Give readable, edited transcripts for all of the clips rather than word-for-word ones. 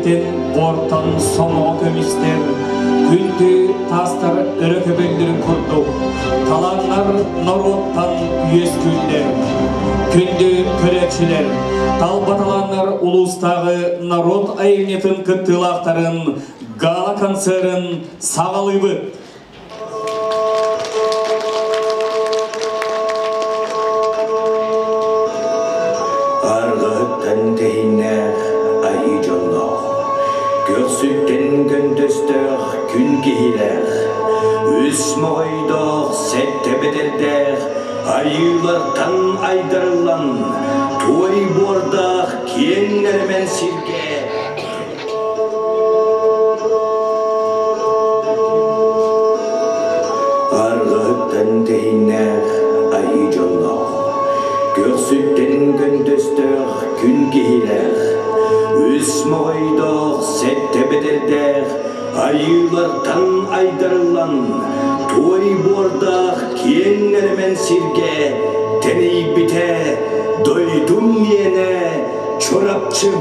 Сиртэн буортан сомоҕо көмүстэр, күндү таастар өрө көбөллөрүн курдук, талааннар норуоттан үөскүүллэр. Күндү көрөөччүлэр, талба талааннар улуустааҕы норуот айымньытын кыттыылаахтарын гала-концерын саҕалыыбыт. Арҕаһыттан тэһииннээх айыы дьонноох, көхсүттэн көнтөстөөх күн киһилээх, үс моҕойдоох сэттэ бэдэрдээх айыылартан айдарыллан, туой буордаах киэҥ нэлэмэн сиргэ Арҕаһыттан тэһииннээх айыы дьонноох, көхсүттэн көнтөстөөх күн киһилээх, үс моҕойдоох сэттэ бэдэрдээх айыылартан айдарыллан, туой буордаах киэҥ нэлэмэн сиргэ тэнийбитэ дойдум миэнэ Чурапчым.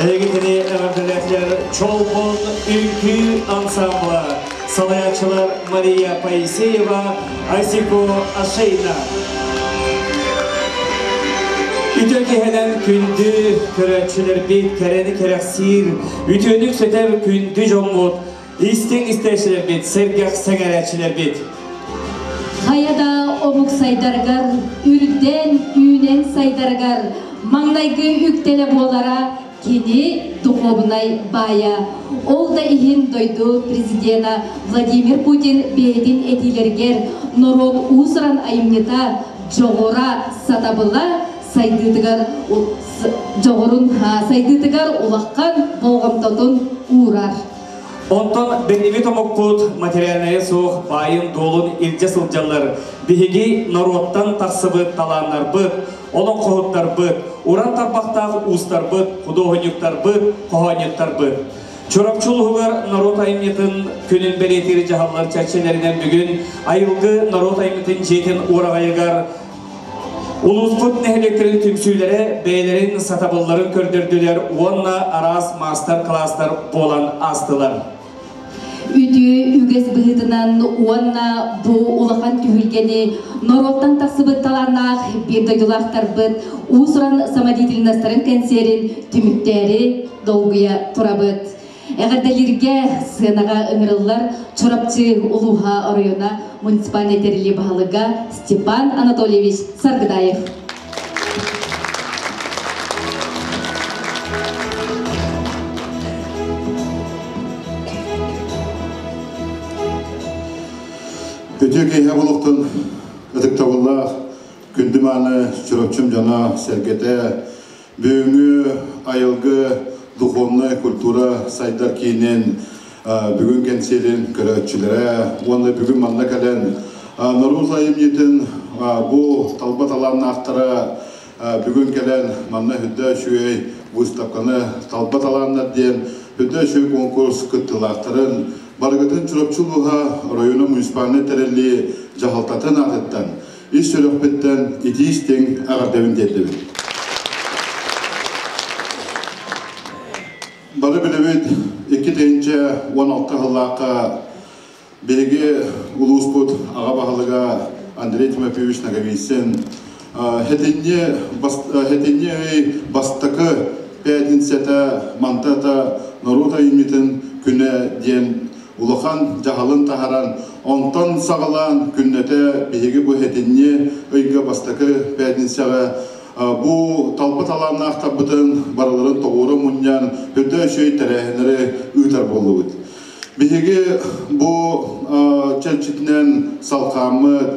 Эһигитини эҕэрдэлээтилэр Чолбон үҥкүү ансамбла, салайааччылар Мария Поисеева, Айсико Ашейна. Үтүө киһинэн күндү көрөөччүлэрбит, кэрэни кэрэхсиир, үтүөнү үксэтэр күндү дьоммут, истиҥ истээччилэрбит, сэргэх сэҥээрээччилэрбит. Хайа да омук сайдарыгар, үрдэн, үүнэн сайдарыгар маҥнайгы үктэлэ буолара кини духуобунай баайа. Ол да иһин дойду президена Владимир Путин бэйэтин этиилэригэр норуот уус-уран айымньыта, дьоҕура, сатабыла сайдыытыгар дьоҕурун сайдыытыгар улахан болҕомтотун уурар. Онтон бэйэбит омукпут материальнайа суох баайын-дуолун илдьэ сылдьаллар. Биһиги норуоттан тахсыбыт талааннарбыт, олоҥхоһуттарбыт, уран тарбахтаах уустарбыт, худуоһунньуктарбыт, хоһоонньуттарбыт. Чурапчы улууһугар норуот айымньытын күнүн бэлиэтиир дьаһаллар чэрчилэринэн бүгүн Айылгы норуот айымньытын дьиэтин уораҕайыгар Улууспут нэһилиэктэрин түмсүүлэрэ бэйэлэрин сатабылларын көрдөрдүлэр уонна араас маастар-кылаастар буолан аастылар. Үтүө үгэс быһыытынан уонна бу улахан түһүлгэни норуоттан тахсыбыт талааннаах биир дойдулаахтарбыт уус-уран самодеятельностарын кэнсиэрин түмүктээри долгуйа турабыт. Эҕэрдэлииргэ сыанаҕа ыҥырыллар Чурапчы улууһа оройуона муниципальнай тэриллии баһылыга Степан Анатольевич Саргыдаев. Үтүө киэһэ буолуохтун ытыктабыллаах күндү мааны Чурапчым дьоно сэргэтэ Бүгүҥҥү айылгы духовнай культура сайдар киинин бүгүн кэнсиэрин көрөөччүлэрэ уонна бүгүн манна кэлэн норуот айымньытын бу талба талааннаахтара бүгүн кэлэн манна үрдэ үчүгэй выставканы талба талааннар диэн үрдэ үчүгэй конкурс кыттыылаахтарын барыгытын Чурапчы улууһа оройуона муниципальнай тэриллии дьаһалтатын аатыттан ис сүрэхпиттэн итии-истиҥ эҕэрдэбин тиэрдэбин. Бары билэбит 2016 сыллаахха биһиги улууспут аҕа баһылыга Андрей Тимофеевич Ноговицын хэтинньи ый бастакы пятницата мантата норуот айымньытын күнэ диэн улахан дьаһалын таһаран, онтон саҕалаан күннэтэ биһиги бу хэтинньи ыйга бастакы пятницаҕа бу талба талааннаахтарбытын барыларын тоҕуора мунньан, үрдэ үчүгэй тэрээһиннэри ыытар буоллубут. Биһиги бу чэрчитинэн салхааммыт,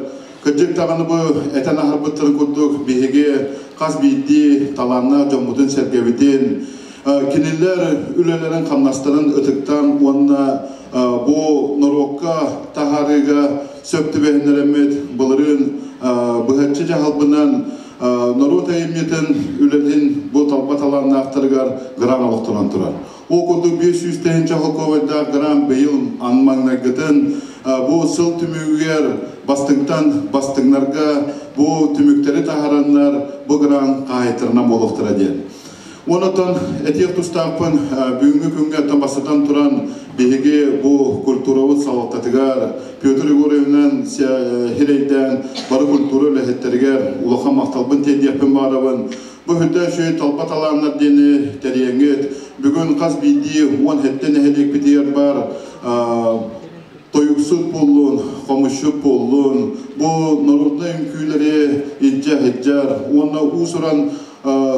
кырдьык даҕаны бу этэн аһарбыттарын курдук биһиги хас биирдии талааннаах дьоммутун-сэргэбитин, кинилэр үлэлэрин-хамнастарын ытыктаан уонна бу норуокка таһаарыыга сөп түбэһиннэрэммит былырыын быһаччы дьаһалбынан норуот айымньытын үлэтин бу талба талааннаахтарыгар гран олохтонон турар. Ол курдук 500 тыһыынча холкуобайдаах гран быйыл маҥнайгытын бу сыл түмүгүгэр бастыҥтан бастыҥнарга бу түмүктэри таһараннар бу гран хаһаайыттарынан буолуохтара диэн. Онон этиэх тустаахпын бүгүҥҥү күҥҥэ оттон бастатан туран биһиги бу культурабыт салалтатыгар Петр Егоровинан хирэйдээн бары культура үлэһиттэригэр улахан махталбын тиэрдиэхпин баҕарабын. Бу үрдэ үчүгэй талба талааннар диэни тэрийэҥҥит бүгүн хас биирдии 17 нэһилиэкпитигэр баар тойуксут буоллун, хомусчут буоллун, бу народнай үҥкүүлэри илдьэ сылдьар уонна уус-уран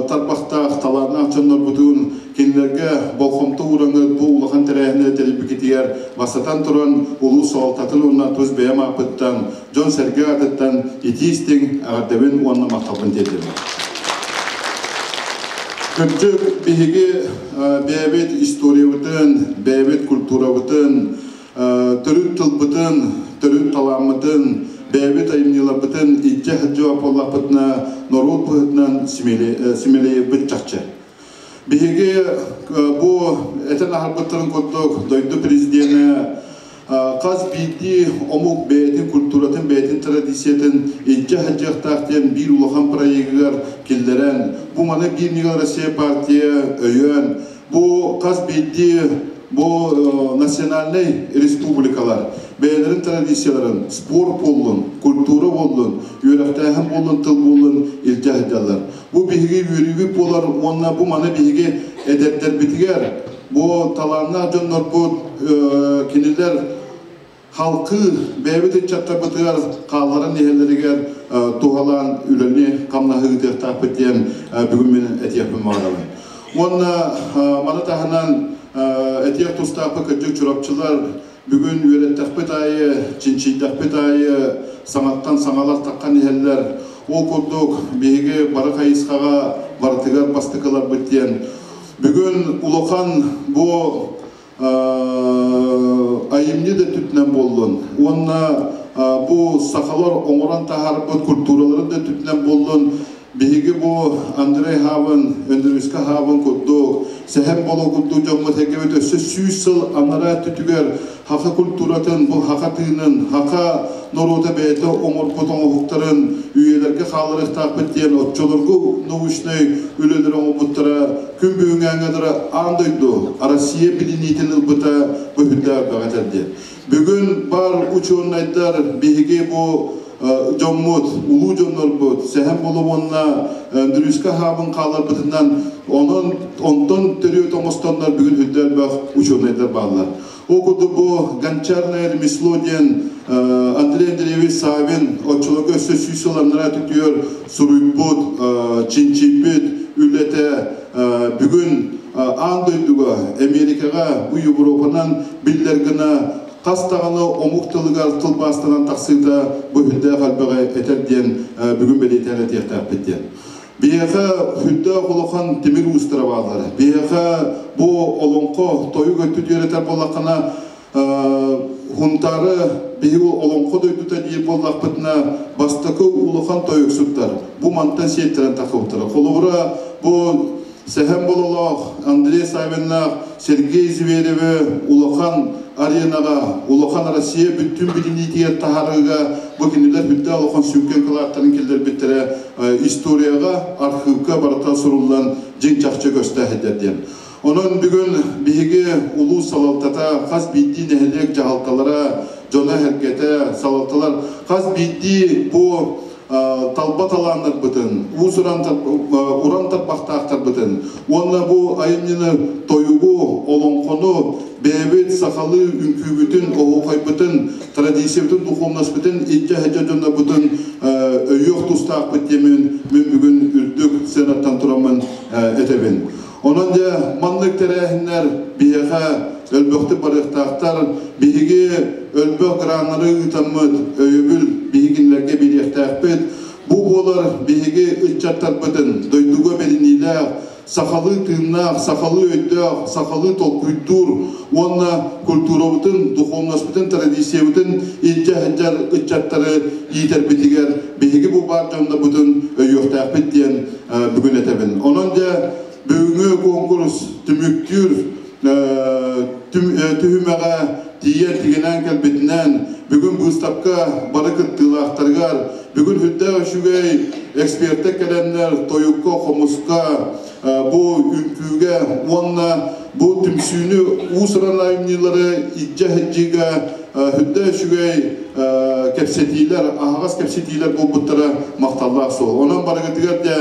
тарбахтаах талааннаах дьоннорбутун кинилэргэ болҕомто уураҥҥыт бу улахан тэрээһини тэрийбикитигэр бастатан туран улуус салалтатын уонна тус бэйэм ааппыттан дьон-сэргэ аатыттан итии-истиҥ эҕэрдэбин уонна махталбын тиэрдэбин. Кырдьык, биһиги бэйэбит историябытын, бэйэбит культурабытын, төрүт тылбытын, төрүт талааммытын, бэйэбит айымньыларбытын илдьэ сылдьыа буоллахпытына, норуот быһыытынан симэлийэрбит чахчы. Биһиги бу этэн аһарбыттарын курдук дойду президенэ Хас биирдии омук бэйэтин культуратын, бэйэтин традициятын илдьэ сылдьыахтаах диэн биир улахан проегыгар киллэрэн, бу маны Биир ньыгыл Россия партия өйөөн, бу хас биирдии бу национальнай республикалар бэйэлэрин традицияларын спорт буоллун, культура буоллун, үөрэхтээһин буоллун, тыл буоллун илдьэ сылдьаллар. Бу биһиги үөрүүбүт буолар уонна бу маны биһиги эдэрдэрбитигэр бу талааннаах дьоннорбут кинилэр халкы бэйэбит ыччаттарбытыгар хаалларан иһэллэригэр туһалаан үлэни хамнаһы ыытыахтаахпыт диэн бүгүн мин этиэхпин баҕарабын. Уонна маны таһынан этиэх тустаахпыт кырдьык чурапчылар бүгүн үөрэттэхпит аайы, чинчийдэхпит аайы саҥаттан саҥалар таххан иһэллэр. Ол курдук биһиги бары хайысхаҕа барытыгар бастакыларбыт диэн. Бүгүн улахан бу айымньы да түтүнэн буоллун уонна бу сахалар оҥорон таһаарбыт культураларын да түтүнэн буоллун биһиги бу Андрей Хабын, Өндөрүскэ Хабын курдук, Сэһэн Боло курдук дьоммут эгэбит өссө 100 сыл анараа түтүгэр хаха культуратын, бу хаха тыынын, хаха норуота бэйэтэ оҥорбут оҥоһуктарын үйэлэргэ хаалларыахтаахпыт диэн оччолорго научнай үлэлэр оҥорбуттара күн бүгүҥҥэ аан дойду Россия билиниитин ылбыта бу үрдээх бөҕөтөр. Бүгүн бар учуонайдар биһиги бу дьоммут, улуу дьоннорбут, Сэһэн Боло уонна Өндүрүскэ Хаабын хааларбытынан онон онтон төрүөт оҥостоннор бүгүн үрдэлбэх учуонайдар бааллар. Ол курдук бу гончарное ремесло диэн Андрей Андреевич Савин оччолорго өссө 100 сыл анараа түтүөр суруйбут, чинчийбит үлэтэ бүгүн аан дойдуга, Америкаҕа, бу Европанан биллэр гына хас даҕаны омук тылыгар тылбаастанан тахсыыта бу үрдээх элбэҕи этэр диэн бүгүн бэлиэтээн этиэхтээхпит диэн. Биһиэхэ үрдээх улахан тимир уустара бааллар. Биһиэхэ бу олоҥхо тойук өттүт үөрэтэр буоллаххына Хунтары биһиги олоҥхо дойдута диир буоллахпытына бастакы улахан тойуксуттар бу мантан сиэттэрэн тахыбыттара. Холобура бу Сэһэн Бололоох, Андрей Савиннаах, Сергей Зверевы улахан аренаҕа, улахан Россия бүттүүн билиниитигэр таһаарыыга бу кинилэр бүттэ улахан сүҥкэн кылааттарын киллэрбиттэрэ историяҕа, архивка барыта суруллан дьиҥ чахчы көстө диэн. Онон бүгүн биһиги улуус салалтата, хас биирдии нэһилиэк дьаһалталара, дьоно сэргэтэ, салалталар хас биирдии бу талба талааннарбытын, уус уран тарбахтаахтарбытын, уонна бу айымньыны тойугу, олоҥхону, бэйэбит сахалыы үҥкүүбүтүн, оһуохайбытын, традициябытын, духовностьпытын илдьэ сылдьар дьоннорбутун өйүөх тустаахпыт диэмин мин бүгүн үрдүк сценаттан тураммын этэбин. Онон дьэ маннык тэрээһиннэр биһиэхэ өлбөхтүк барыахтаахтар, биһиги өлбөх граннары ыытаммыт өйөбүл биһигиннэргэ бириэхтээхпит. Бу буолар биһиги ыччаттарбытын дойдуга бэриниилээх, сахалыы тыыннаах, сахалыы өйдөөх, сахалыы толкуйдуур уонна культурабытын, духовностьпытын, традициябытын илдьэ сылдьар ыччаттары иитэрбитигэр биһиги бу баар дьоннорбутун өйүөхтээхпит диэн бүгүн этэбин. Онон дьэ бүгүҥҥү конкурс түмүктүүр түһүмэҕэ тиийэн тигинэн кэлбитинэн бүгүн быыстапка бары кыттыылаахтарыгар бүгүн үрдээх үчүгэй эксперттэр кэлэннэр тойукка, хомуска, бу үҥкүүгэ уонна бу түмсүүнү уус-уран айымньылары илдьэ сылдьыыга үрдээх үчүгэй кэпсэтиилэр, аһаҕас кэпсэтиилэр буолбуттара махталлаах суол. Онон барыгытыгар дьэ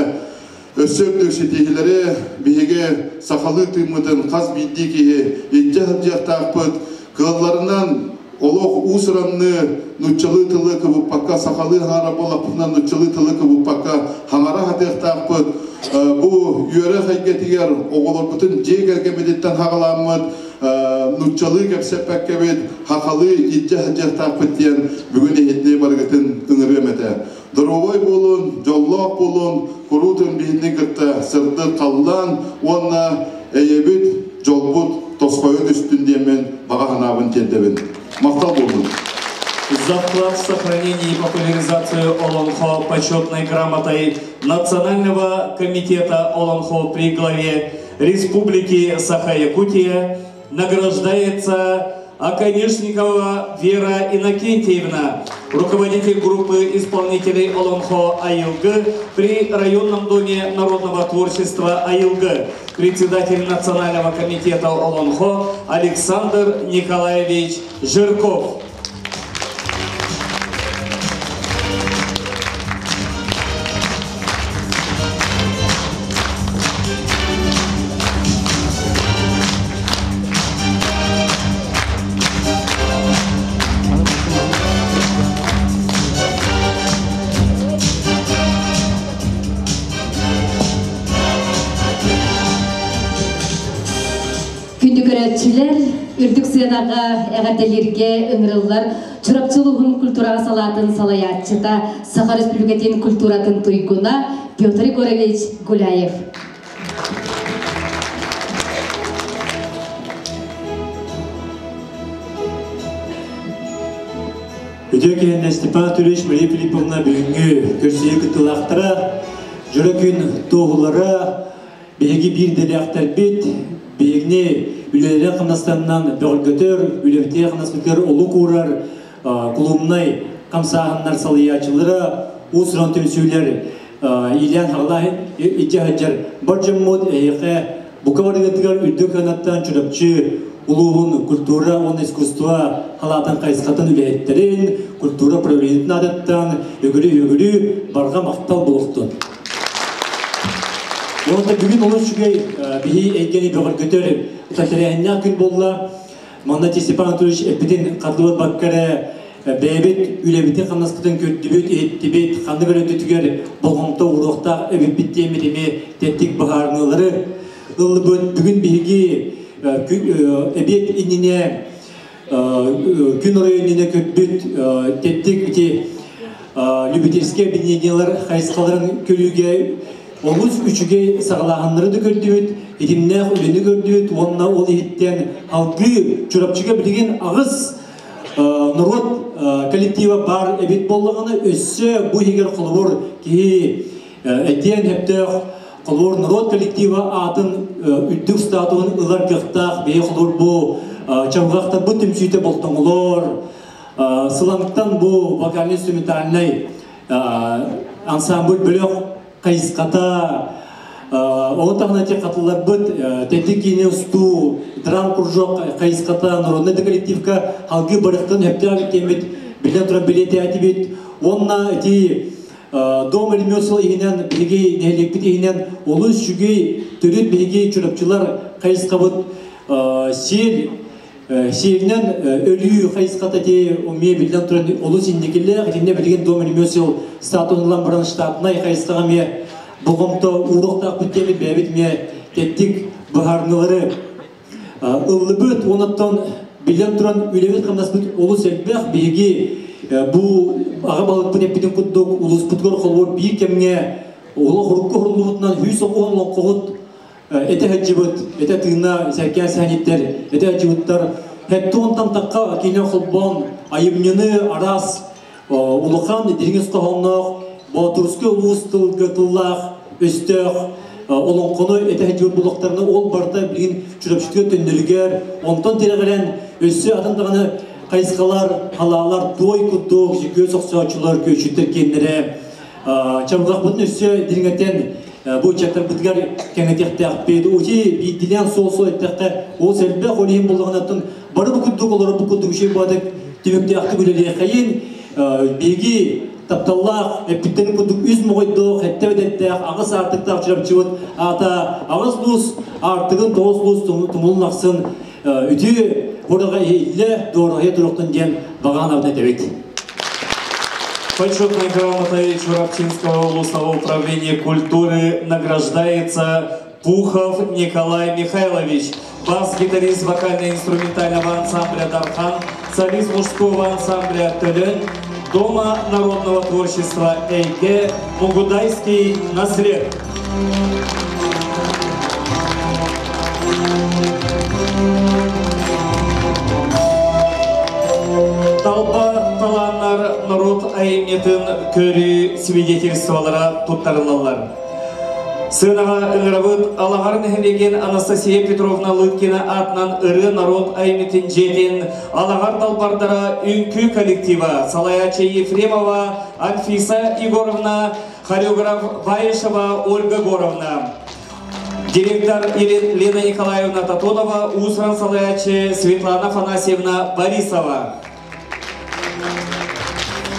өссө үрдүк ситиһиилэри биһиги сахалыы тыыммытын хас биирдии киһи илдьэ сылдьыахтаахпыт кыалларынан олох уус-уранны нууччалыы тылы кыбыппакка сахалыы хаара буоллахпытынан нууччалыы тылы кыбыппакка хаҥара хатыахтаахпыт бу үөрэх эйгэтигэр оҕолорбутун дьиэ кэргэммититтэн хаҕаламмыт нууччалыы кэпсэппэккэбит хахалыы илдьэ сылдьыахтаахпыт диэн бүгүн иһитини барыгытын ыҥырыам этэ. Доруобай буолун, дьоллоох буолун, куруутун биһини кытта сырдык халлаан уонна эйэбит, дьолбут тосхойо түстүн диэммин баҕа санаабын тиэрдэбин. Махтал буоллун. За вклад в сохранение и популяризацию Олонхо почетной грамотой Национального комитета Олонхо при главе Республики Саха-Якутия награждается Оконешникова Вера Иннокентьевна, руководитель группы исполнителей Олонхо Айылгы при районном доме народного творчества Айылгы, председатель Национального комитета Олонхо Александр Николаевич Жирков. Күндү көрөөччүлэр, үрдүк сыанаҕа эҕэрдэлииргэ ыҥырыллар Чурапчы улууһун культураҕа салаатын салайааччыта, Саха Республикатын культуратын туйгуна Петр Егорович Гуляев. Үтүө киһиннэ Степан Анатольевич, Мария Филипповна бүгүҥҥү көрсүһүү кыттыылаахтара, дьоро күн туоһулара, биһиги биир идэлээхтэрбит, биһигини үлэлэрин хамнастанынан бөҕөргөтөр, үлэбитигэр хамнаспытыгар олук уурар кулуумнай хамсааһыннар салайааччылара, уус-уран түмсүүлэр иилээн хаҕалаан илдьэ сылдьар бар дьоммут эһиэхэ бука барыгытыгар үрдүк кынаттан Чурапчы улууһун культура уонна искусство халаатын хайысхатын үлэһиттэрин, культура управлениетын аатыттан үгүрү-үгүрү барҕа махтал буолуохтун. Уонна бүгүн олус үчүгэй биһи эйгэни бөҕөргөтөр тэрээһиннээх күн буолла. Манна Степан Анатольевич эппитин хардыбат бакка эрэ бэйэбит үлэбитин-хамнаспытын көрдүбүт, иһиттибит, ханнык эрэ өттүтүгэр болҕомто ууруохтаах эбиппит диэммит эмиэ тэттик быһаарыныылары ыллыбыт. Бүгүн биһиги эбиэт иннинэ күн оройо иннинэ көрбүт тэттик ити любительскай объединениелар хайысхаларын көрүүгэ олус үчүгэй саҕалааһыннары да көрдүбүт, итимнээх үлэни көрдүбүт уонна ол иһиттэн алгыы Чурапчыга билигин аҕыс норуот коллектива баар эбит буоллаҕына, өссө бу иһигэр холобур киһи этиэн сөптөөх холобур норуот коллектива аатын үрдүк статуһун ылар кыахтаах бэйэ холобур бу чабырҕахтарбыт түмсүүтэ болтоҥолор, Сылаҥтан бу вокально-инструментальнай ансамбль бөлөх хайысхата, ол таһынан эти хатылларбыт тэттик киини устуу, драм кружок хайысхата народный коллективка халгы барыхтан хөптөөх темит билен туран билиэтээтибит. Уонна ити дом ремесел иһинэн биһиги нэһилиэкпит иһинэн олус үчүгэй төрүт биһиги чурапчылар хайысхабыт сиэл сиэлинэн өлүү хайысхата ти умие биллэн туран олус инникилээх итиннэ билигин дом ремесел статуһун баран штатнай хайысхаҕа эмиэ болҕомто ууруохтаахпыт диэмит бэйэбит эмиэ тэттик быһаарыныылары ыллыбыт. Онуттан билэн туран үлэбит хамнаспыт олус элбэх. Биһиги бу аҕа баһылыкпыт эппитин курдук улууспутугар холобур биир кэмҥэ олох урукку уһуллубутунан 190 олоҥхоһут этэ сылдьыбыт, этэ тыына сэркээн сэһэнниттэр этэ сылдьыбыттар. Хэттэ онтон тахха киинэ холбоон айымньыны араас улахан дириҥ ис хоһоонноох Боотурускай улуус тылга тыллаах өстөөх олоҥхону этэ сылдьыбыт булуохтарына ол барыта билигин Чурапчытыгар төннөрүгэр, онтон тирэҕирэн өссө атын даҕаны хайысхалар, халаалар туой курдук күөс охсооччулар, күөчүттэр киэннэрэ чабырҕахпытын өссө дириҥэтэн бу ыччаттарбытыгар кэҥэтиэхтээхпит. Ути биирдилээн суол-суол эттэххэ, ол элбэх, ол иһин буоллаҕына бары бу курдук олорор бу курдук үчүгэй баатык түмүктээхтик үлэлиэхэйин. Биһиги тапталлаах эппиттэрин курдук үс моҕойдоох, эттэбит эттээх, аҕыс аартыктаах Чурапчыбыт аата аҕыс луус аартыгын тоҕус луус тумулун ахсын үтүө бураҕа иһиллэ, дуораһыйа туруохтун диэн баҕаан абын этэбит. Почетной грамотой Чурапчинского улусного управления культуры награждается Пухов Николай Михайлович, бас-гитарист вокально-инструментального ансамбля «Дархан», солист мужского ансамбля «Төлөн», Дома народного творчества «Эйге», Мугудайский наслед. Талба талааннар норуот айымньытын көрүү свидетельстволара туттарылаллар. Сыанаҕа ыҥырабыт Алаҕар нэһилиэгин Анастасия Петровна Лыткина аатынан ырыа норуот айымньытын дьиэтин Алаҕар далбардара үҥкүү коллектива, салайааччы Ефремова Анфиса Егоровна, хореограф Баишева Ольга Горовна. Директор Лена Николаевна Татонова, уус-уран салайааччы Светлана Афанасьевна Борисова.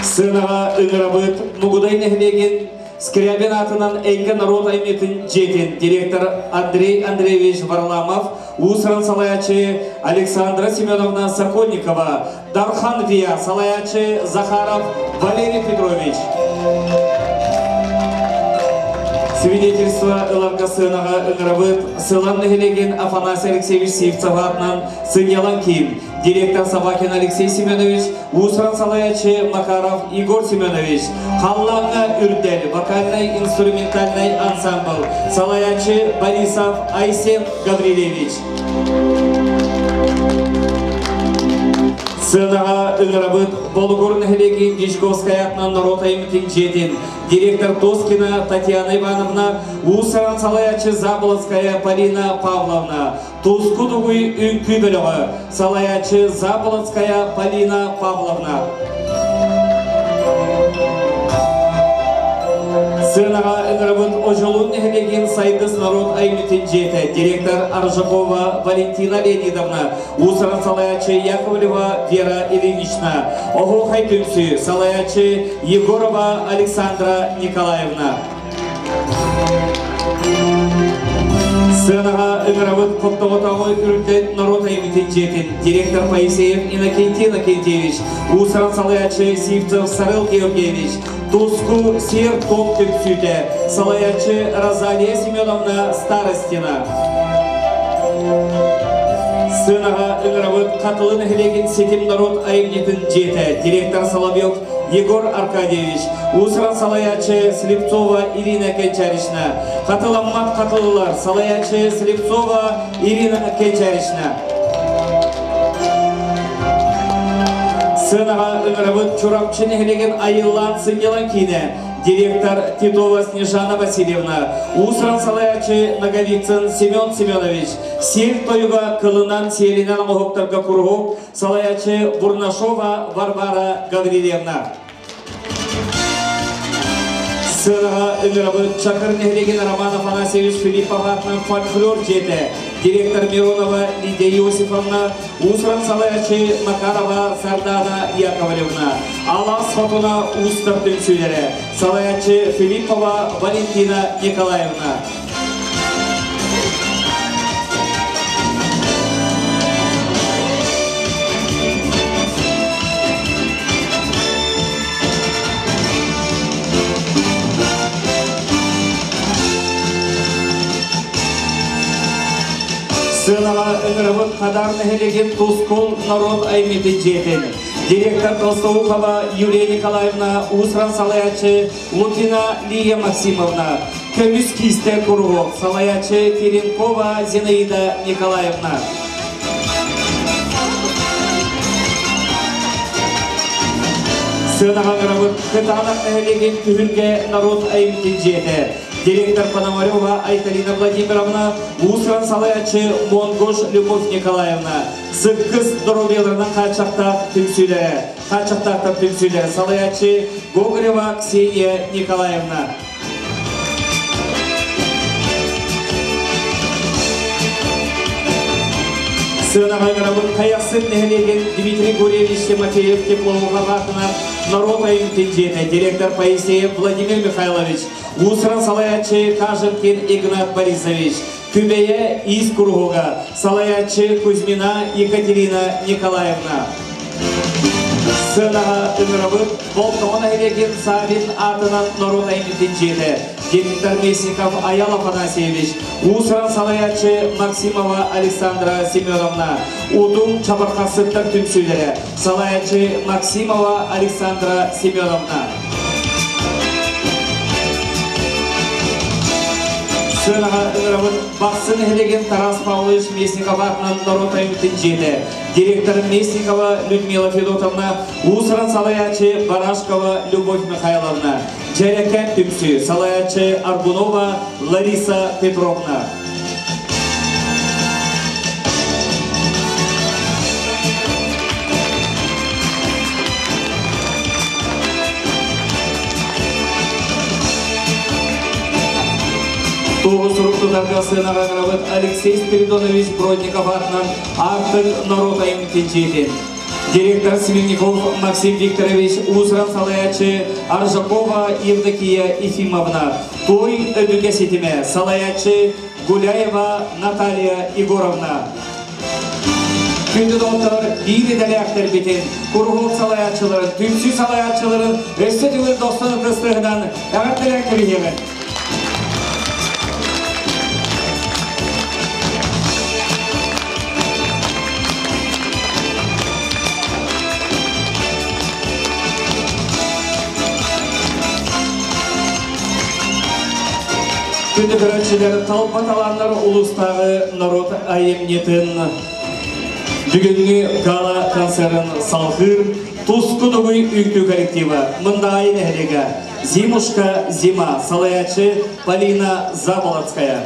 Сыанаҕа ыҥырабыт Мугудай нэһилиэгин Скрябин аатынан Эйгэ норуот айымньытын дьиэтин директор Андрей Андреевич Варламов, уус-уран салайааччы Александра Семеновна Сокольникова, Дархан Виа салайааччы Захаров Валерий Петрович. Свидетельство ыларга сыанаҕа ыҥырабыт Сылан нэһилиэгин Афанасий Алексеевич Сивцев аатынан сынньалаҥ киин директор Собакин Алексей Семенович, уус-уран салайааччы Макаров Егор Семенович, Халлааҥҥа үрдэл вокальнай-инструментальнай ансамбл, салайааччы Борисов Айсен Гаврильевич. Сыанаҕа ыҥырабыт Болугур нэһилиэгин Дьячковскай аатынан норуот айымньытын дьиэтин директор Тоскина Татьяна Ивановна, уус-уран салайааччы Заболоцкая Полина Павловна, Туску дугуй үҥкүү бөлөҕө, салайааччы Заболоцкая Полина Павловна. Сыанаҕа ыҥырабыт Одьулуун нэһилиэгин Сайдыс норуот айымньытын дьиэтэ, директор Аржакова Валентина Леонидовна, уус-уран салайааччы Яковлева Вера Ильинична, Оһуохай түмсүү, салайааччы Егорова Александра Николаевна. Сыанаҕа ыҥырабыт Хоптоҕотооҕу үрдэн норуот айымньытын дьиэтин директор Моисеев Иннокентий Иннокентьевич, уус-уран салайааччы Сивцев Сарыл Георгиевич, Туску сиэр топ түмсүүтэ, салайааччы Розалия Семеновна Старостина. Сыанаҕа ыҥырабыт Хатылы нэһилиэгин ситим норуот айымньытын дьиэтэ, директор Соловьев Егор Аркадьевич, уус-уран салайааччы Слепцова Ирина Кэнчарична, Хатыламмат хатылылар, салайааччы Слепцова Ирина Кэнчарична. Сыанаҕа ыҥырабыт Чурапчы нэһилиэгин айыллаан сынньалаҥ киинэ, директор Титова Снежана Васильевна, уус-уран салайааччы Ноговицын Семен Семенович, сир тойуга кылынан сиэлинэн оҥоһуктарга куруһук, салайааччы Бурнашова Варвара Гаврильевна. Сыанаҕа ыҥырабыт Чакыр нэһилиэгин Роман Афанасьевич Филиппов аатынан фольклор дьиэтэ, директор Миронова Лидия Иосифовна, уус-уран салайааччы Макарова Сардана Яковлевна, Алаас Хотуна уустар түмсүүлэрэ, салайааччы Филиппова Валентина Николаевна. Сыанаҕа ыҥырабыт Хадар нэһилиэгин Тускул норуот айымньытын дьиэтин директор Толстоухова Юлия Николаевна, уус-уран салайааччы Лукина Лия Максимовна, көмүс киистэ куруһуок, салайааччы Теренкова Зинаида Николаевна. Сыанаҕа ыҥырабыт Кытаанах нэһилиэгин Түһүлгэ норуот айымньытын дьиэтэ, директор Пономарева Айталина Владимировна, уус-уран салайааччы Монгош Любовь Николаевна, Сыккыс доруобуйаларынан хааччахтаах түмсүүлэрэ, хааччахтаахтар түмсүүлэрэ, салайааччы Гоголева Ксения Николаевна. Сыанаҕа ыҥырабыт Хайахсыт нэһилиэгин Дмитрий Гурьевич Тимофеев Теплоухов аатынан норуот айымньытын дьиэтэ, директор Поисеев Владимир Михайлович, уус-уран салайааччы Каженкин Игнат Борисович, Күбэйэ иис куруһуга, салайааччы Кузьмина Екатерина Николаевна. Сыанаҕа ыҥырабыт Болтоҥо нэһилиэгин Савин аатынан норуот айымньытын дьиэтэ, директор Местников Аял Афанасьевич, уус-уран салайааччы Максимова Александра Семеновна, Утум чабырҕахсыттар түмсүүлэрэ, салайааччы Максимова Александра Семеновна. Сыанаҕа ыҥырабыт Бахсы нэһилиэгин Тарас Павлович Местников аатынан норуот айымньытын дьиэтэ, Директор Местникова Людмила Федотовна, Уус-уран салайааччы Барашкова Любовь Михайловна, Дьэрэкээн түмсүү салайааччы Аргунова Лариса Петровна. Тугу сурук тутарга сыанаҕа ыҥырабыт Алексей Спиридонович Бродников аатынан Аартык норуот айымньытын дьиэтин. Директор Смирников Максим Викторович, уус-уран салайааччы Аржакова Евдокия Ефимовна, Той өбүгэ ситимэ, салайааччы Гуляева Наталья Егоровна. Күндү доҕоттор, биир идэлээхтэрбитин, куруһуок салайааччыларын, түмсүү салайааччыларын өссө төгүл дохсун ытыстыһынан эҕэрдэлээн кэбиһиэҕин. Күндү көрөөччүлэр, талба талааннар улуустааҕы норуот айымньытын бүгүҥҥү гала концерын салҕыыр Туску Дугуй үҥкүү коллектива Мындаайы нэһилиэгэ Зимушка Зима салайааччы Полина Заболоцкая.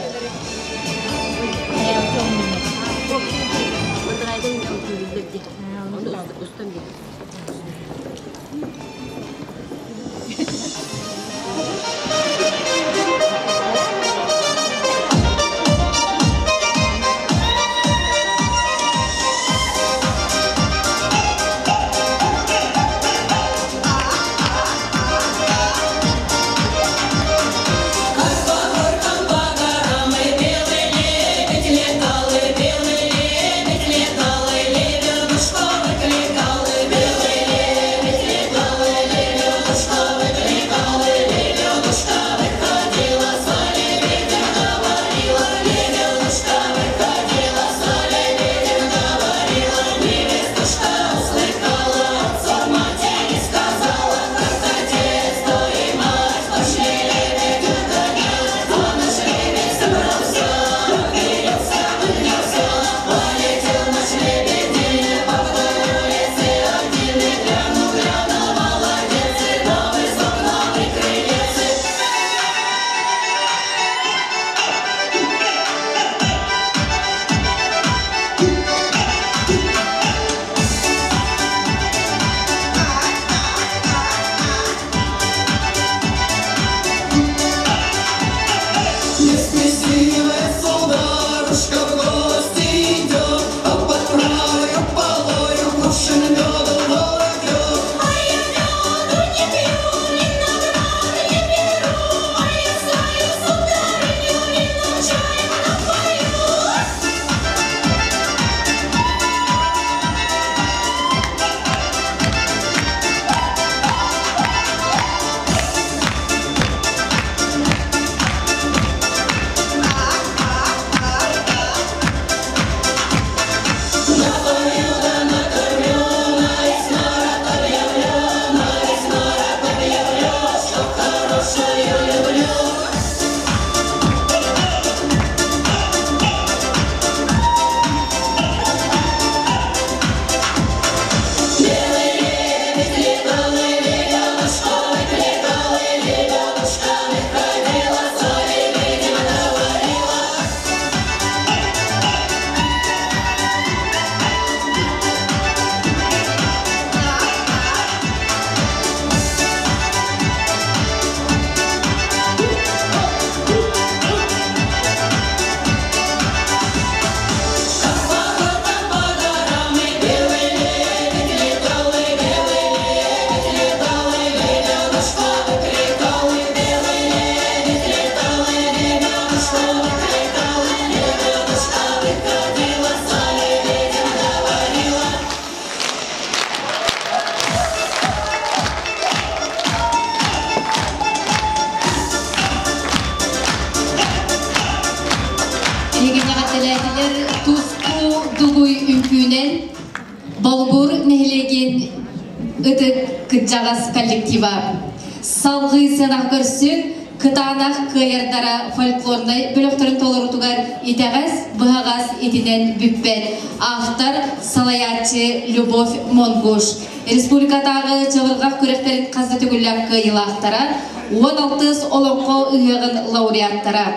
Эһигини Туску Дугуй үҥкүүнэн Болугур нэһилиэгин ытык кырдьаҕас коллектива. Салгыы сыанах көрсүн. Кытаанах кыайардара фольклорнай бөлөхтөрүн толорутугар итэҕэс, быһаҕас итинэн бүппэт. Автор, салайааччы Любовь Монгуш. Республикатааҕы чабырҕах күрэхтэрин хас да төгүллээх кыайыылаахтара, 16 олоҥхо ыһыаҕын лауреаттара.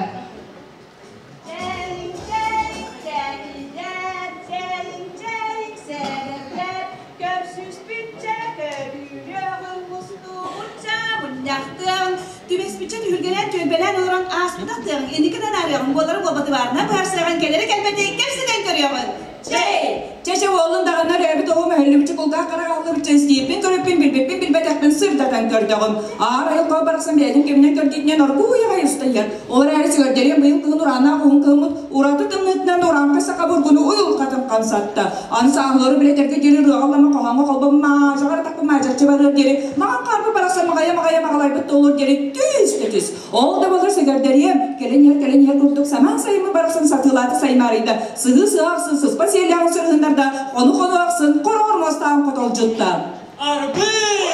Түбэспиччэ түһүлгэлээн түөлбэлээн олорон ааспытах тыаҕыҥ инники да наарыаҕыҥ буолары буолбаты баарына быһаарсыаҕыҥ кэлэри кэлбэти кэпсэтэн көрүөҕүҥ. Чэй! Чэ-чэ уолун даҕаны өрөөбүт оҕом өһүллүбүччэ кулгаах хараҕа аһыллыбычча истиэппин көрүппүн билбиппин билбэтэхпин сырдатан көрдөҕүм. Аар айылҕа барахсан бэйэтин кэминэн көрдүүтүнэн оргууй аҕай устайар. Ол эрээри сүгэрдэриэн быйыл кыһын урааннаах уһун кыһыммыт ураты тымныытынан урааҥхай саха бургуну уйулҕатын хамсатта. Аны сааһылары билэтэргэ диэри ырыаҕа ыллама хоһооҥҥо холбом маажаҕар атахпын маажаччы барыар диэри маҕан хаарбы барахсан маҕайа-маҕайа маҕалайбыт туолуор диэри түс да түс. Ол да буоллар сэгэрдэриэм, кэлин иһэр кэлин иһэр курдук самаан сайыммыт барахсан сатыылаата саймаарыйда, сыһыы сыа ахсын сыспа сиэллээҕин сырыһыннарда, хону-хону ахсын хороҕор муостаан хотолдьутта. Арбы!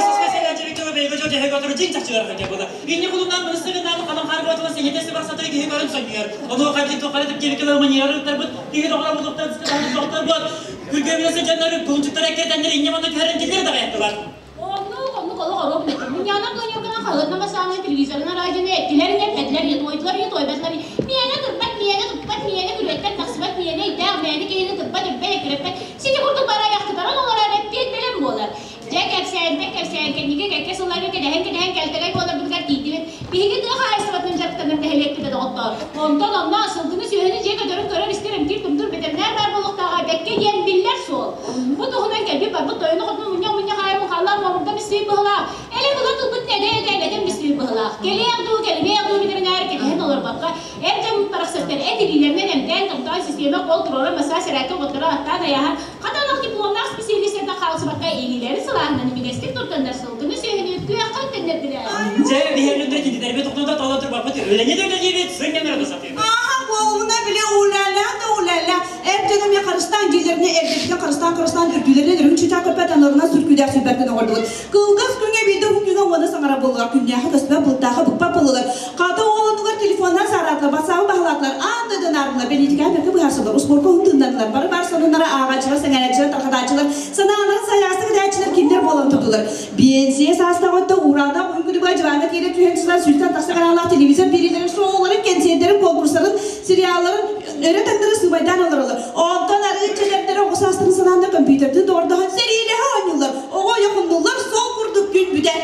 Сыспа сиэлээччилик тылы бэйгэ дьо дьэһэ көтөрү дьиҥ чахчылар хакя була. Инни кулуннаан мыныстыгыннаан хаман хаарга отула сиҥэтэ сыбар сатыры киһи көрөн сонньуйар. Онуоха били туоххара типкиэбиккэ маньыары ыттарбыт киһи доҕоро булуктан сытан доҕоттор буот. Күргүөмүнэ сылдьаннары кулунчуктара эккирэтэннэр инньэ манна түһэрэн киллэр даҕайаттылар. Оннук, оннук олох оруок үлэтэ. Мунньаҕынан планерканан хаһыатынан бассаанынан телевизорынан радионы эттилэр ини эппэтилэр ини туойдулар ини туойбатылар ини. Миэнэ тырбат, миэнэ туппат, миэнэ күрүөттэн тахсыбат, миэнэ өйдөөх, мээнэ киһини тырбат, үрбэт, эккирэппэт. Сити курдук бары айахтытаран олорор эппиэт бэлэм буолар. Дьэ, кэпсээнтэн кэпсээн кэнники кэккэ сылларга кэтэһэн-кэтэһэн кэлтэгэй буоларбытыгар тиийдибит. Биһиги тыа хаһаайыстыбатынан дьарыктанар нэһилиэкпит доҕоттоор. Онтон онно сылгыны сүөһүнү дьиэ көтөрүн көрөр-истэр эмтиир-тумтуур бэтэринээр баар буолуохтааҕа бэккэ диэн биллэр суол. Бу туһунан кэлбит барбыт тойону хотуну мунньах-мунньах аайы мухаллаах муомурда миссиир быһылаах. Элэ була тылбыт эдэ-эдэ элэтэн миссиир быһылаах. Кэлиэх дуу, кэлимиэх дуу бэтэринээр кэтэһэн олорбокко, эр дьон барахсаттар эт илиилэринэн эмтээн-томтоон систиэмэ кол туруоран массаж сэрээккэ уоттара аттаан айааһан, хатанах дипломнаах специалистэртэн хаалсыбакка илиилэрин сылааһынан имигэстик туттаннар сылгыны сүөһүнү күөххэ үктэннэрдилэр. Дьэ, биһиэннэр кинилэрбит тохтоото толо турбаппыт үлэни да үлэлиибит, сынньанары да сатыыбыт. Аха, буолумуна били улала да улала. Эр дьон эмиэ харыстаан дьиэлэринэ эрдэтинэн харыстаан харыстаан үрдүлэринэн үрүҥ чычаах көппөт анарынан сүркүдээх сүрбэртэн оҥордубут. Кылгас күҥҥэ биирдэ уһун күҥҥэ уона саҥара буоллулар. Күннээхи көспөт былтааха быкпат буоллулар. Хата уолунугар телефоннар саараатылар, бассаабы баһылаатылар, аан дойду наардылар, бэлиитикэҕэ бэркэ быһаарсаллар, успуорка уһун тыыннардылар, бары баар сонуннара ааҕааччылар, сэҥээрээччилэр, тарҕатааччылар, санааларын сайаҕастык этээччилэр кинилэр буолан турдулар. Биэнсийэ саастаах өттө уурааннаах уһун күнү дьыбааҥҥа тиэрэ түһэн сытан сүүстэн тахса каналлаах телевизор биэриилэрин, шоуларын, кэнсиэрдэрин, конкурстарын, сериалларын өрө таҥнары сыыбайдаан олороллор. Онтон арыычча эдэрдэрэ оҕо саастарын санаанда компьютердыы доҕордоһон сэриилэһэ оонньууллар, оҕо ойохуннуллар, сол курдук күн бүтэр.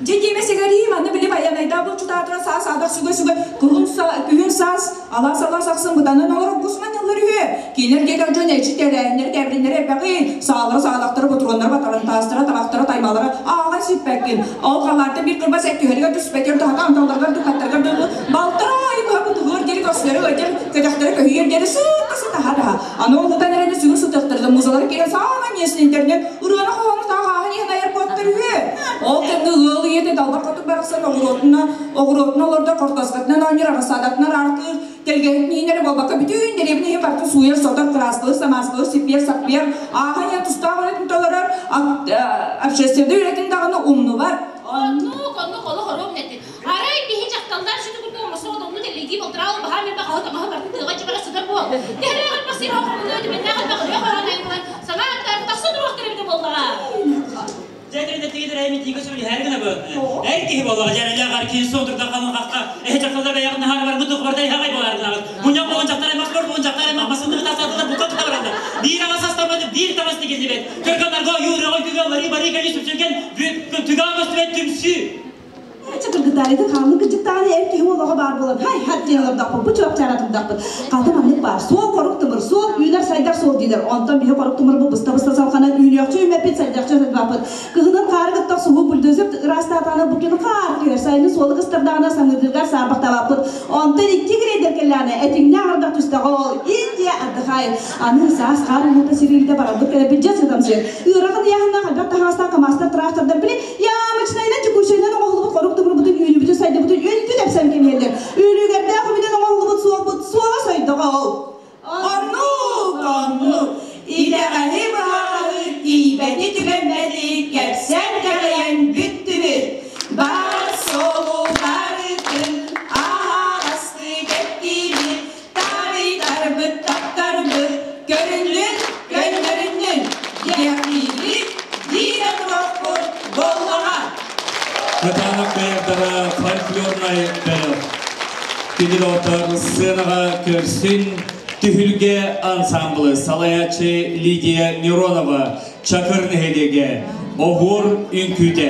Дьэ диэмэ сэгэриим, аны били байанайдаах булчутаатыра саас аадах сүгэ-сүгэ күһүн саас алаас-алаас ахсын бытанан олорор кус манньаллар үһү. Кинилэр диэки дьон эчи тэрээһиннэри тээбириннэри элбэҕи, саалара саалахтара, ботуруоннара, батарантаастара, табахтара, таймалара ааҕан сиппэккин. Ол халааттан биир кырбас эт түһэригэр түспэтигэр туһата анталларыгар духаттарыгар дылы балтараа ай быһа бутуһуор диэри көрсүлэри ыадьар, көтөхтөрө көһүйэр диэри сытта сытаһа даһа. Аны ол ытан эрэни сүгүн сытыахтарда музалары киирэн саамай миэстэ интернет ырыаны хоһоону тааҕааһын иһин айар куоттар үһү. Ол кэннэ ыал ийэтэ далбар хотун барахсан оҕуруотуна оҕуруотун олордор, хортуоскатынан оонньуур, арассаадатынан аартыыр, тэлгэһитин иһин эрэ буолбакка бүтүн дэриэбинэ иһин барытын сууйар, сотор, кырааскалыыр, самааскалыыр, сиппиэр, саппыйар, ааһан иһэн тустаах үлэтин толорор, общественнай үлэтин даҕаны умнубат. Оннук, оннук олох оруобун эттин. Арай биһи дьахталлар сүтү курдук оҥостубут оннук эллэйдии балтараал баһаам элбэх аһы таҥаһы барытын тыаҕа дьыбара сытар буол. Тэһэлээх элбэх сир хоромунуо түмэннээх элбэх ырыа хороон айыллан саҥа аттар тахса туруохтар эбитэ буоллаҕа. Дьэ, тэринэтигит эрэ митиигэ сөбүлэһэр гынабын. Эр киһи буоллаҕа дьэрэлээх ар киһи суон турда халын хахха эһэ дьахталлар бэйэҕин наһаар барбыт тухбарда иһэҕэй буолар гынабыт. Мунньах буолан дьахтар аймах спорт буолан дьахтар аймах масынныгы тасатылар бука тута бараллар. Биир аҕас астамматы биир тамас тигиллибэт. Көргөннөргө ойуур ойгуга лары бары кэли сүпсүлгэн түгэн көстүбэт түмсүү. Кыргытаарыйды хааллын кырдьыктаҕына эр киһи олоҕо баар буолан хай хат диэн олордохпут, бу чуопчаара турдахпыт. Хата маннык баар, суол хорук тымыр, суол үүнэр сайдар суол диилэр. Онтон биһи хорук тымыр бу быста-быста салҕанан үүнүөхчү үүмэппит, сайдыахчы сайдыбаппыт. Кыһынын хаары кытта охсуһуу бульдозер ыраастаатаҕына бу күн хаар түһэр, сайыны суолу кыстардаҕына самыырдыыргар саарбахтаабаппыт. Онтон икки грейдер кэллэҕинэ этиҥнээх ардах түстэҕэ ол Индия отдыхает. Аны саас хаар уута сириилдэ барарбыт кэлэрбит дьэ сытамсыйар. Ыарахан ыйааһыннаах элбэх таһаҕастаах камазтар, трактордар били ямочнайынан текущайынан оҥоһуллубут хорук тымырбытын үүнүбүтүн сайдыбытын үнтү тэпсэн кэбиһэллэр. Үлүгэрдээх үбүнэн оҥоһуллубут суолбут суола сойдоҕо ол. Оннук, оннук. Итэҕэһи быһаҕаһы тиийбэти түгэммэти кэпсээн кэҕийэн бүттүбүт. Бар суолу барытын. Күндү сценаға көрсүн Түһүлгэ ансамблы салаячы Лидия Миронова Чакыр нэһилиэгэ Оһуор үҥкүүтэ.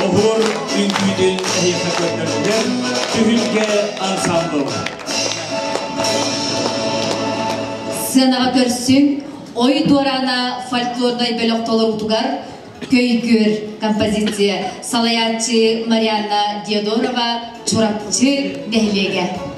Оһуор үҥкүүтүн эһиэхэ көрдөрдүлэр Түһүлгэ ансамбл. Сценаҕа көрсүҥ, Ой дуораана фольклорнай бөлөх толоруутугар Көйгүөр композиция салайааччы Марианна Диодорова Чурапчы нэһилиэгэ.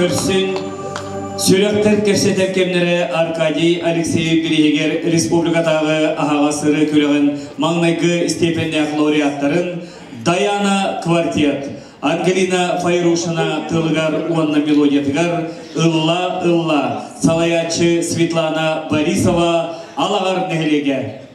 көрсүн Сүрэхтэр кэпсэтэр кэмнэрэ Аркадий Алексеев бирииһигэр республикатааҕы аһаҕас ырыа күрэҕин маҥнайгы степеннээх лауреаттарын Даяна Квартет, Ангелина Файрушина тылыгар уонна мелодиятыгар «Ылла, ылла» салайааччы Светлана Борисова Алаҕар нэһилиэгэ.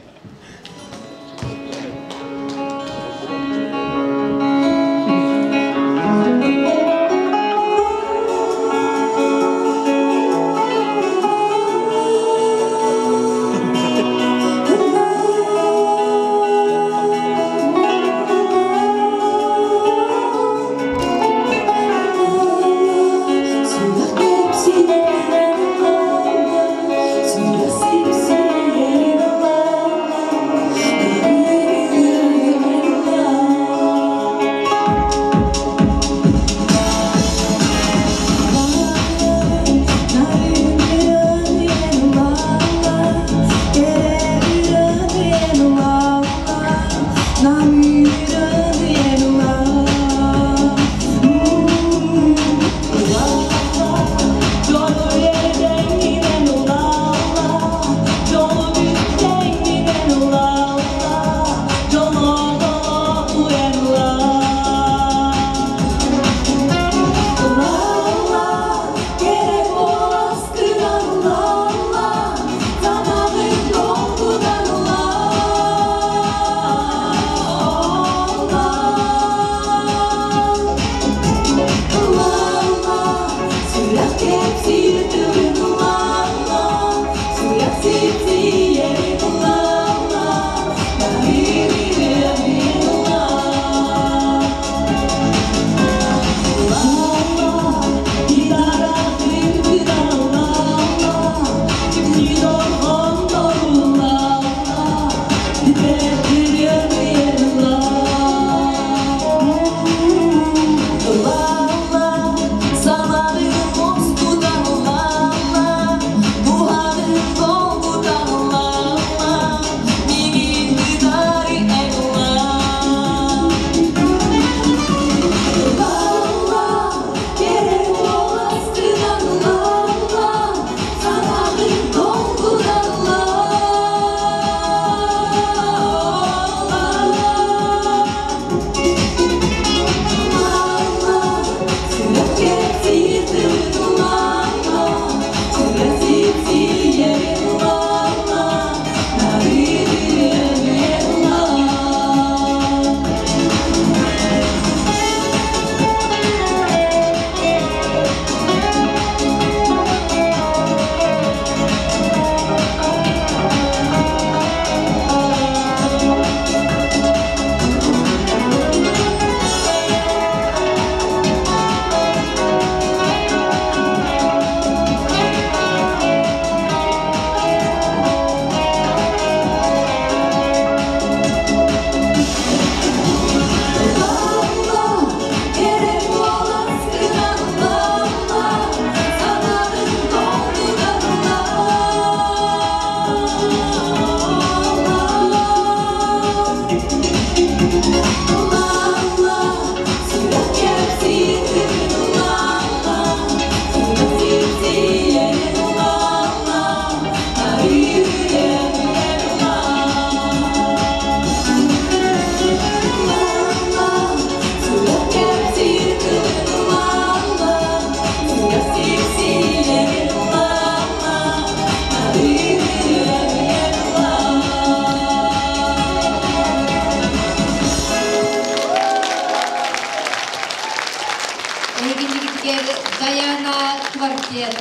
Даяна Квартет.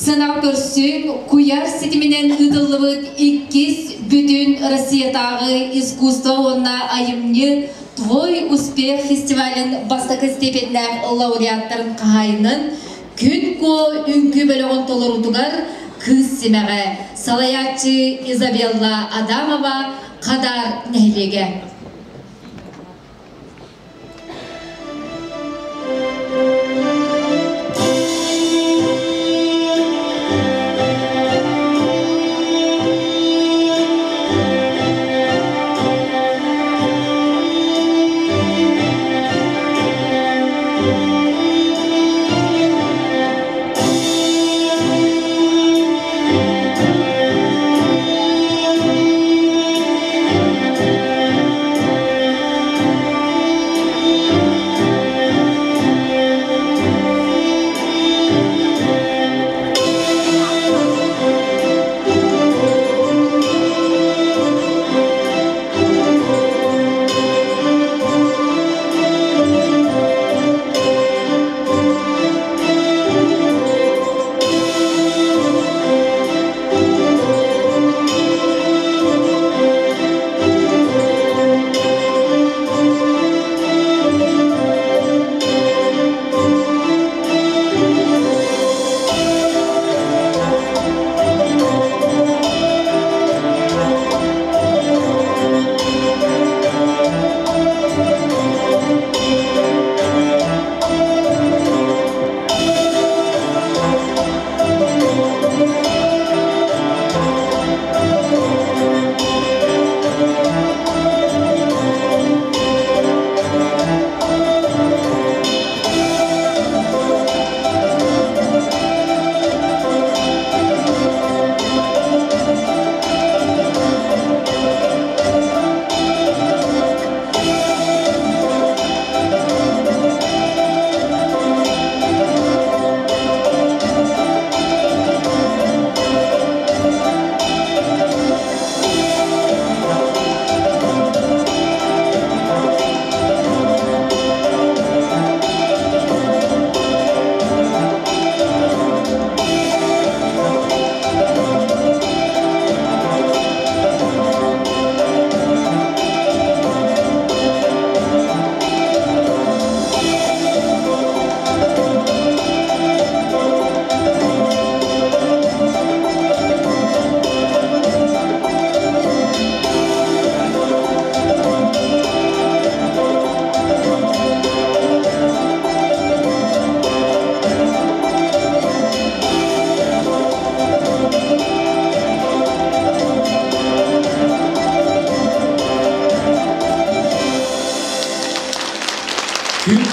Сынав көрсүҥ куйар ситиминэн ыытыллыбыт иккис бүтүн Россиятааҕы искусство уонна айымньы Твой успех фестивалын бастакы степеннээх лауреаттарын хаһаайынын Күн Куо үҥкүү бөлөҕүн толоруутугар Кыыс симэҕэ салайааччы Изабелла Адамова Хадаар нэһилиэгэ.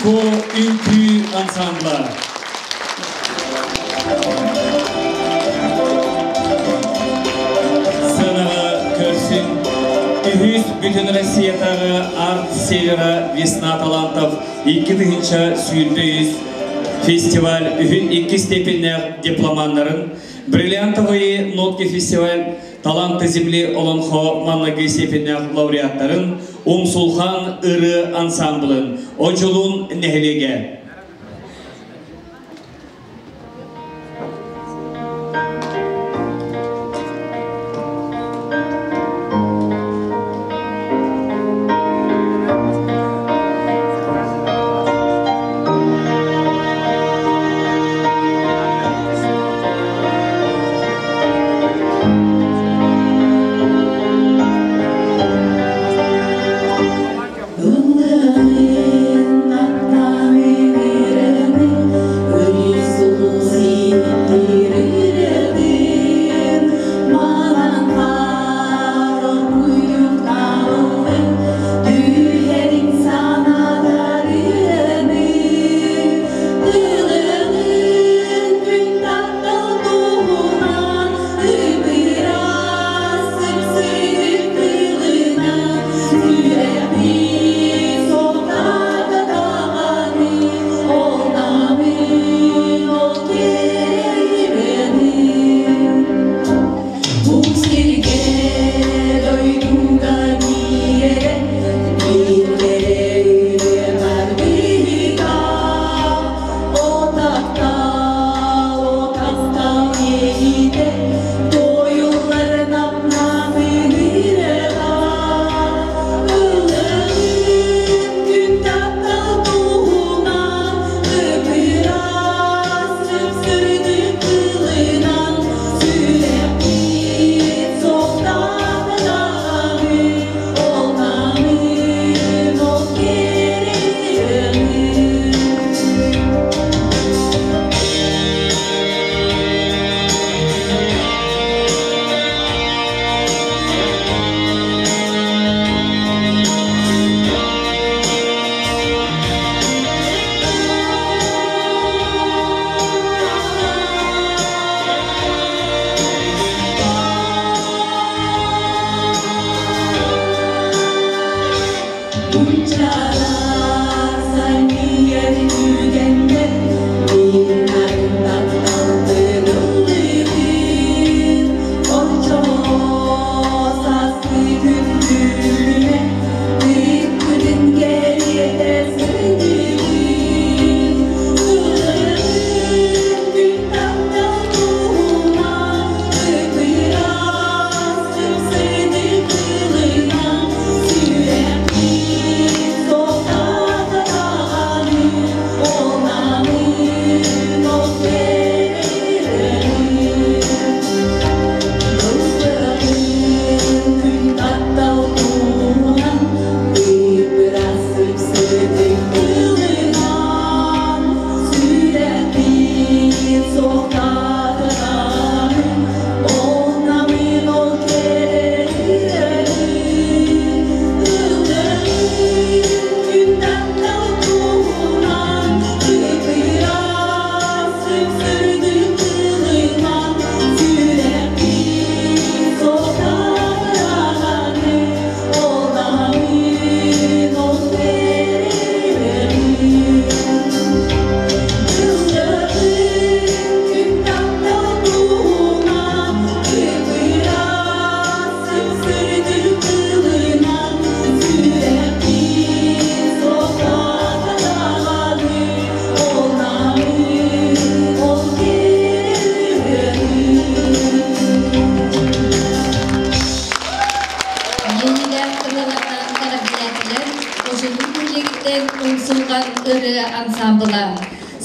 Куо үҥкүү ансамбла. Сыанаҕа көрсүн үһүс бүтүн Россиятааҕы Арт Севера Весна талантов 2023 фестиваль үһүн икки степеннээх дипломаннарын Бриллиантовые нотки фестиваль Таланты земли Олонхо манныгы степеннээх лауреаттарын Умсулхан ыры ансамблын Одьулун нэһилиэгэ.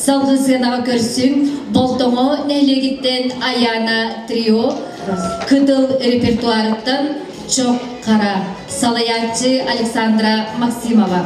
Салгыы сыанаҕа көрсүҥ, Болтоҥо нэһилиэгиттэн Айаана трио, Кытыл репертуарыттан Чох Хара, салайааччы Александра Максимова.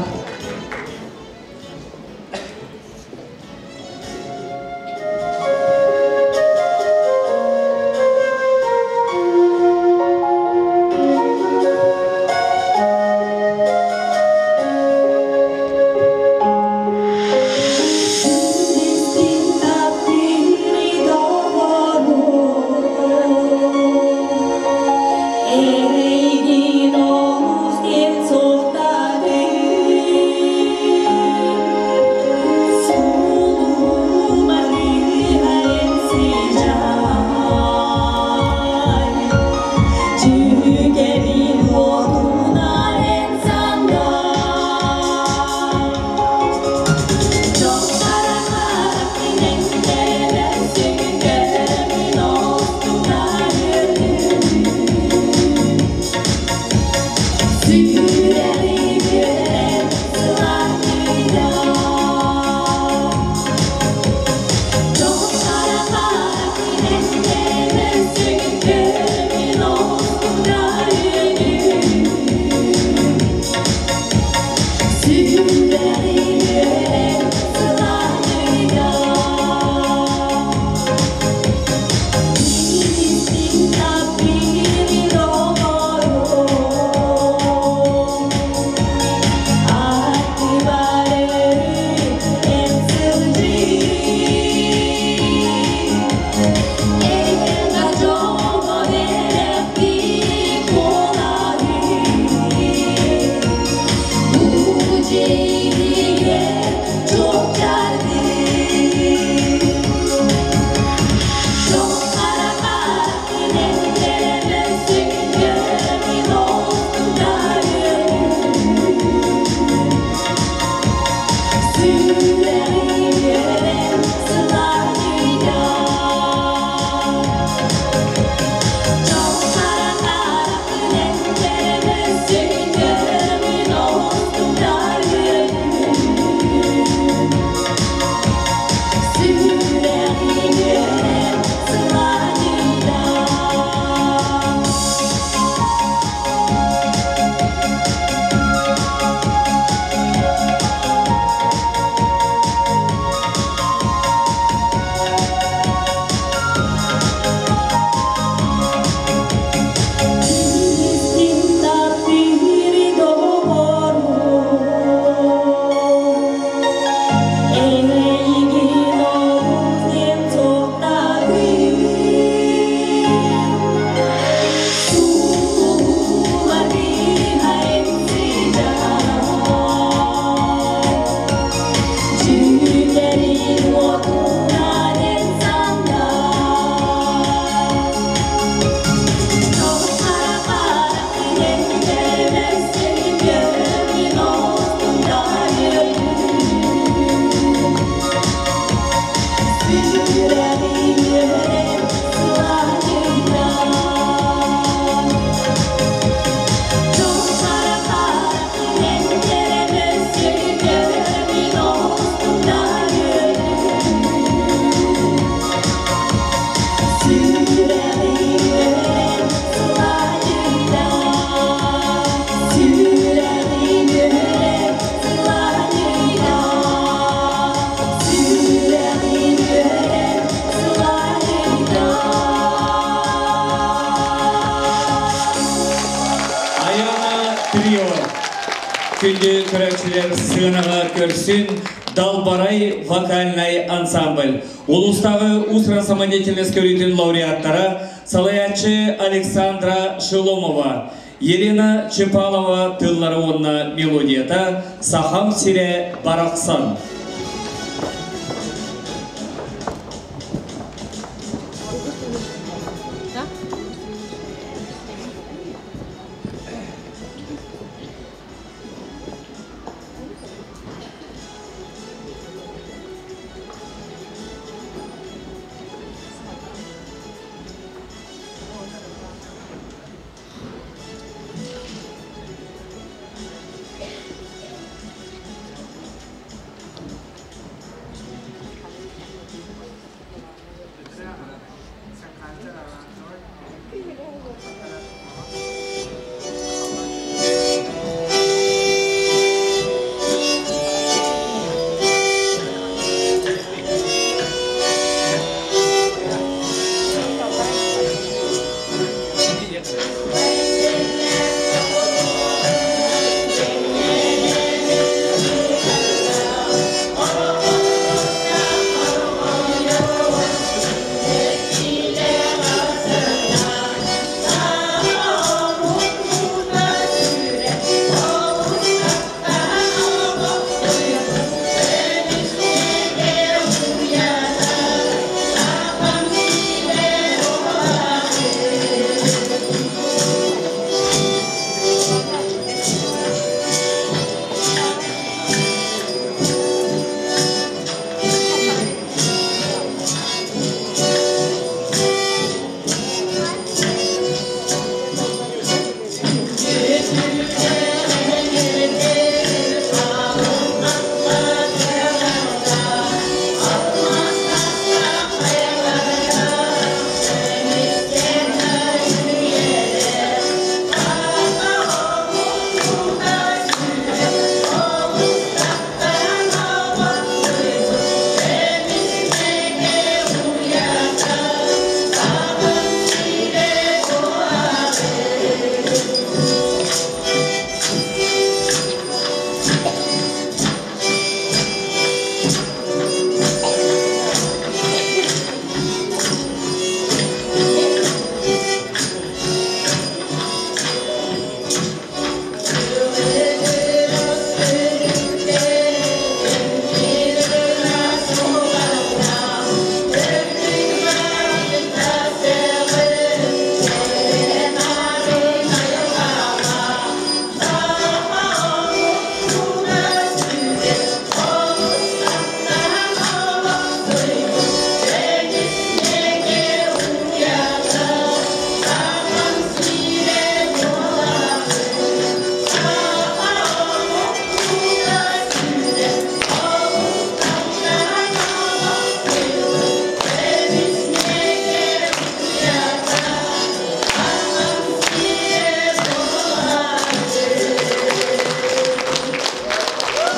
Күндү көрөөччүлэр сыанаҕа көрсүн Далбарай вокальнай ансамбль. Улуустааҕы уус-уран самодеятельность көрүүтүн лауреаттара салайааччы Александра Шеломова, Елена Чепалова тыллары уонна мелодията «Сахам сирэ барахсан».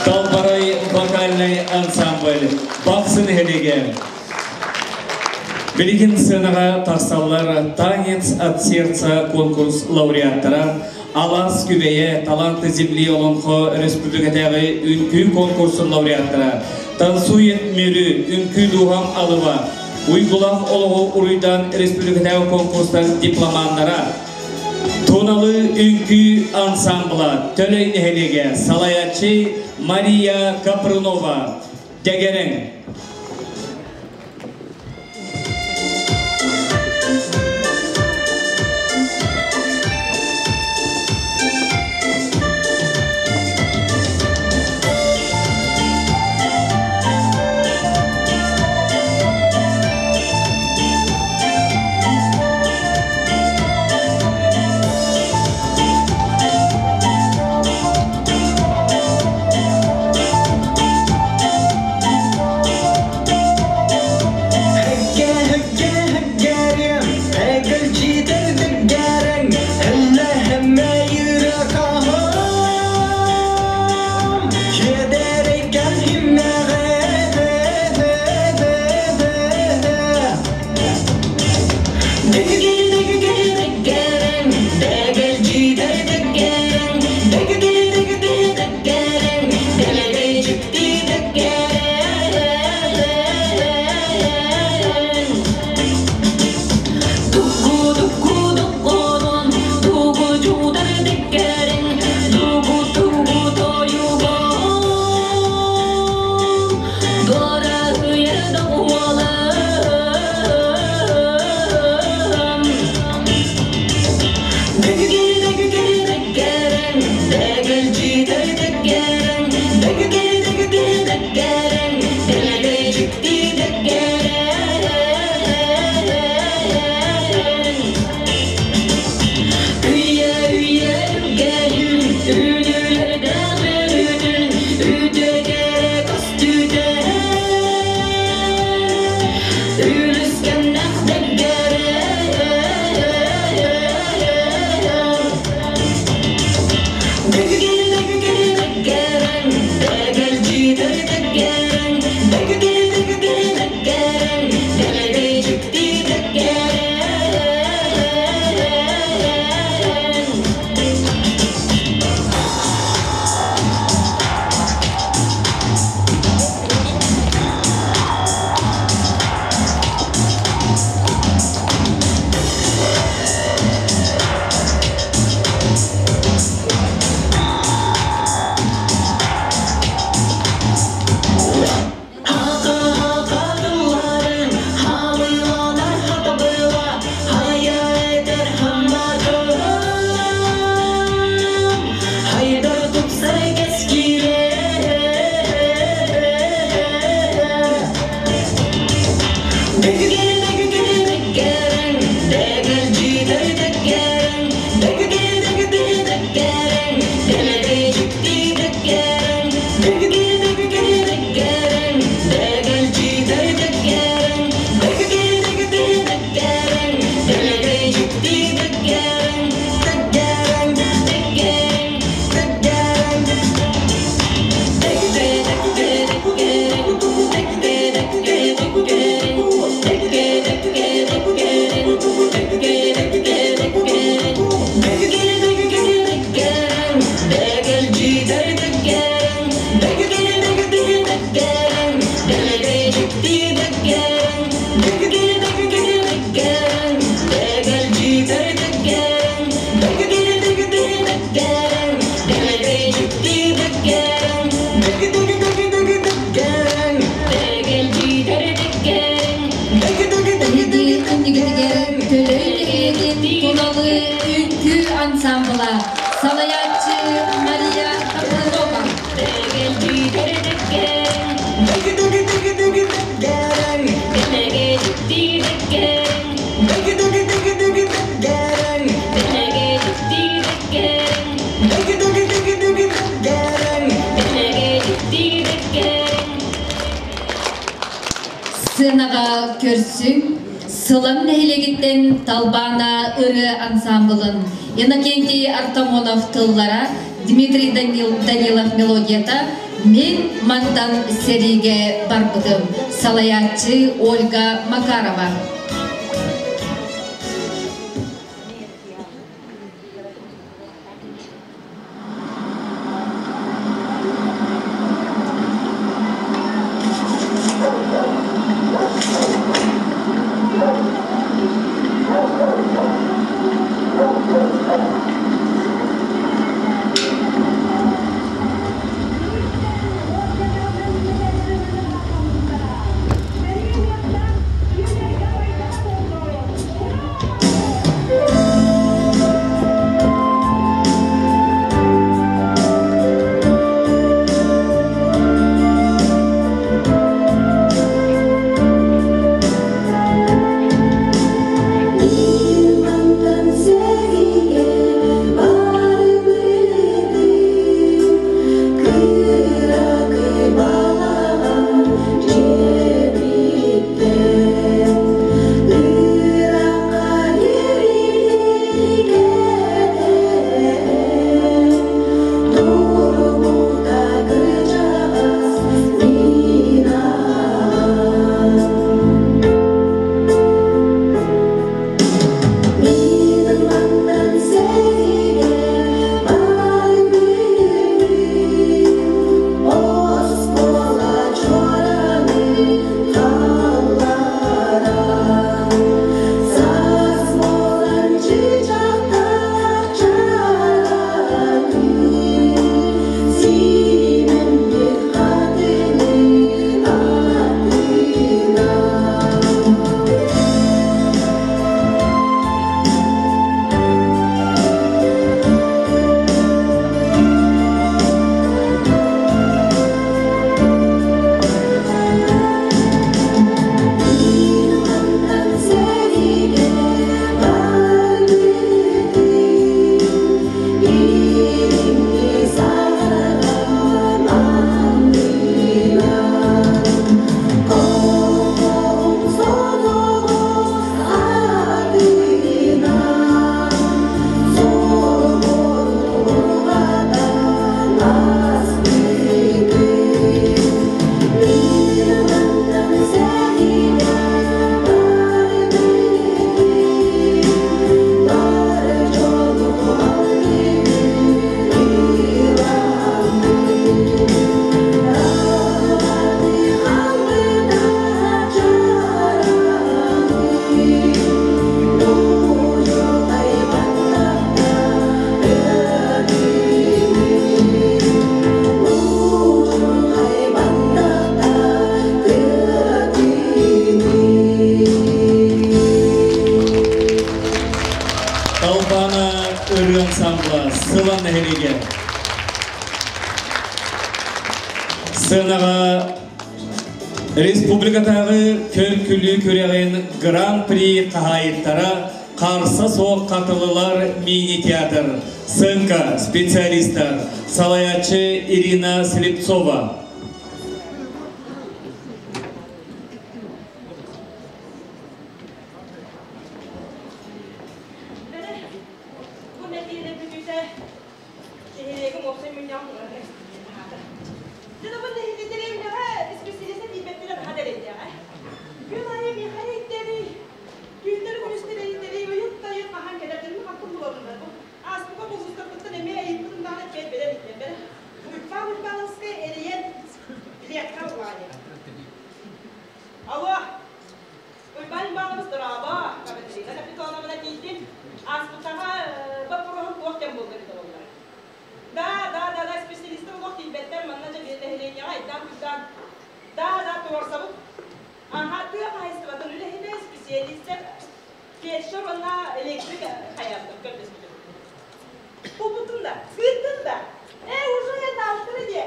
Далбарай вокальнай ансамбль Бахсын Хелиге. Билигин сценаҕа тахсаллар «Танец от сердца» конкурс лауреаттара, Алаас Күбэйэ, Таланты земли Олоҥхо Республикатааҕы үҥкүү конкурсун лауреаттара, Танцует Мүрү, Үҥкүү дууһам алыба, Уйгулаах олоҕу уруйдаан республикатааҕы конкурстар дипломаннара, Туналы үҥкүү ансамбла Төлөй нэһилиэгэ, салайааччы Мария Капрунова, Дэгэрэн. Эһиги иннигитигэр Төлөй нэһилиэгин тулалы үҥкүү ансамбла салайааччы Мария Хапрынова. Сценаҕа көрсүҥ Сылаҥ нэһилиэгиттэн Талбаана ырыа ансамблын Иннокентий Артамонов тыллара, Дмитрий Данилов мелодията «Мин мантан сэриигэ барбытым» салайааччы Ольга Макарова. Талбана ырыа ансамбла Сылан нэһилиэгэ. Сценаҕа Республикатааҕы көр-күлүү күрэҕин Гран-при хаһаайыттара Харса суох хатылылар мини-театр, сценка специалистар, салайааччы Ирина Слепцова. Бу нэдиэлэ бүтүүтэ Нэһилиэгим уопсай мунньаҕын туруоран эстиилиэн Дьэ, бу нэһилиэктэриэмнэҕэ исписэлиисэ тиийбэттэрэ наһаа да эрэйдээҕэ. Күн аайы миэхэ эрэйдэрий, түүннэри күнүстэри эрэйдэрий, ыйыт-тайыт хаһан кэлэр, дьонум хантан булабыннар бу. Ааспыкка булуустарбыттан эмиэ ыйыппытым даҕаны эппиэт бэрэр иттэн бэрэ. Уйбаан Уйбаановскай эрийэн билиэххэ улааньа. Алло, Уйбаан Иванович, дорообо, Капиталина Капитоновна тиийдим. Ааспыттаҕа боппуруоһум туох диэн буолла эбитэ буолла. Да, да, да, да, специалистар олох тиийбэттэр, манна дьэ нэһилиэнньэҕэ айдаан-куйдаан. Да, да, туруорсабыт. Аха, тыа хаһаайыстыбатын үлэһитэ, специалистэр, фельдшер уонна электрик хайааттар көрдөспүтүм. Булбутум да, сыыттым да. Ээ, уже таастара диэ.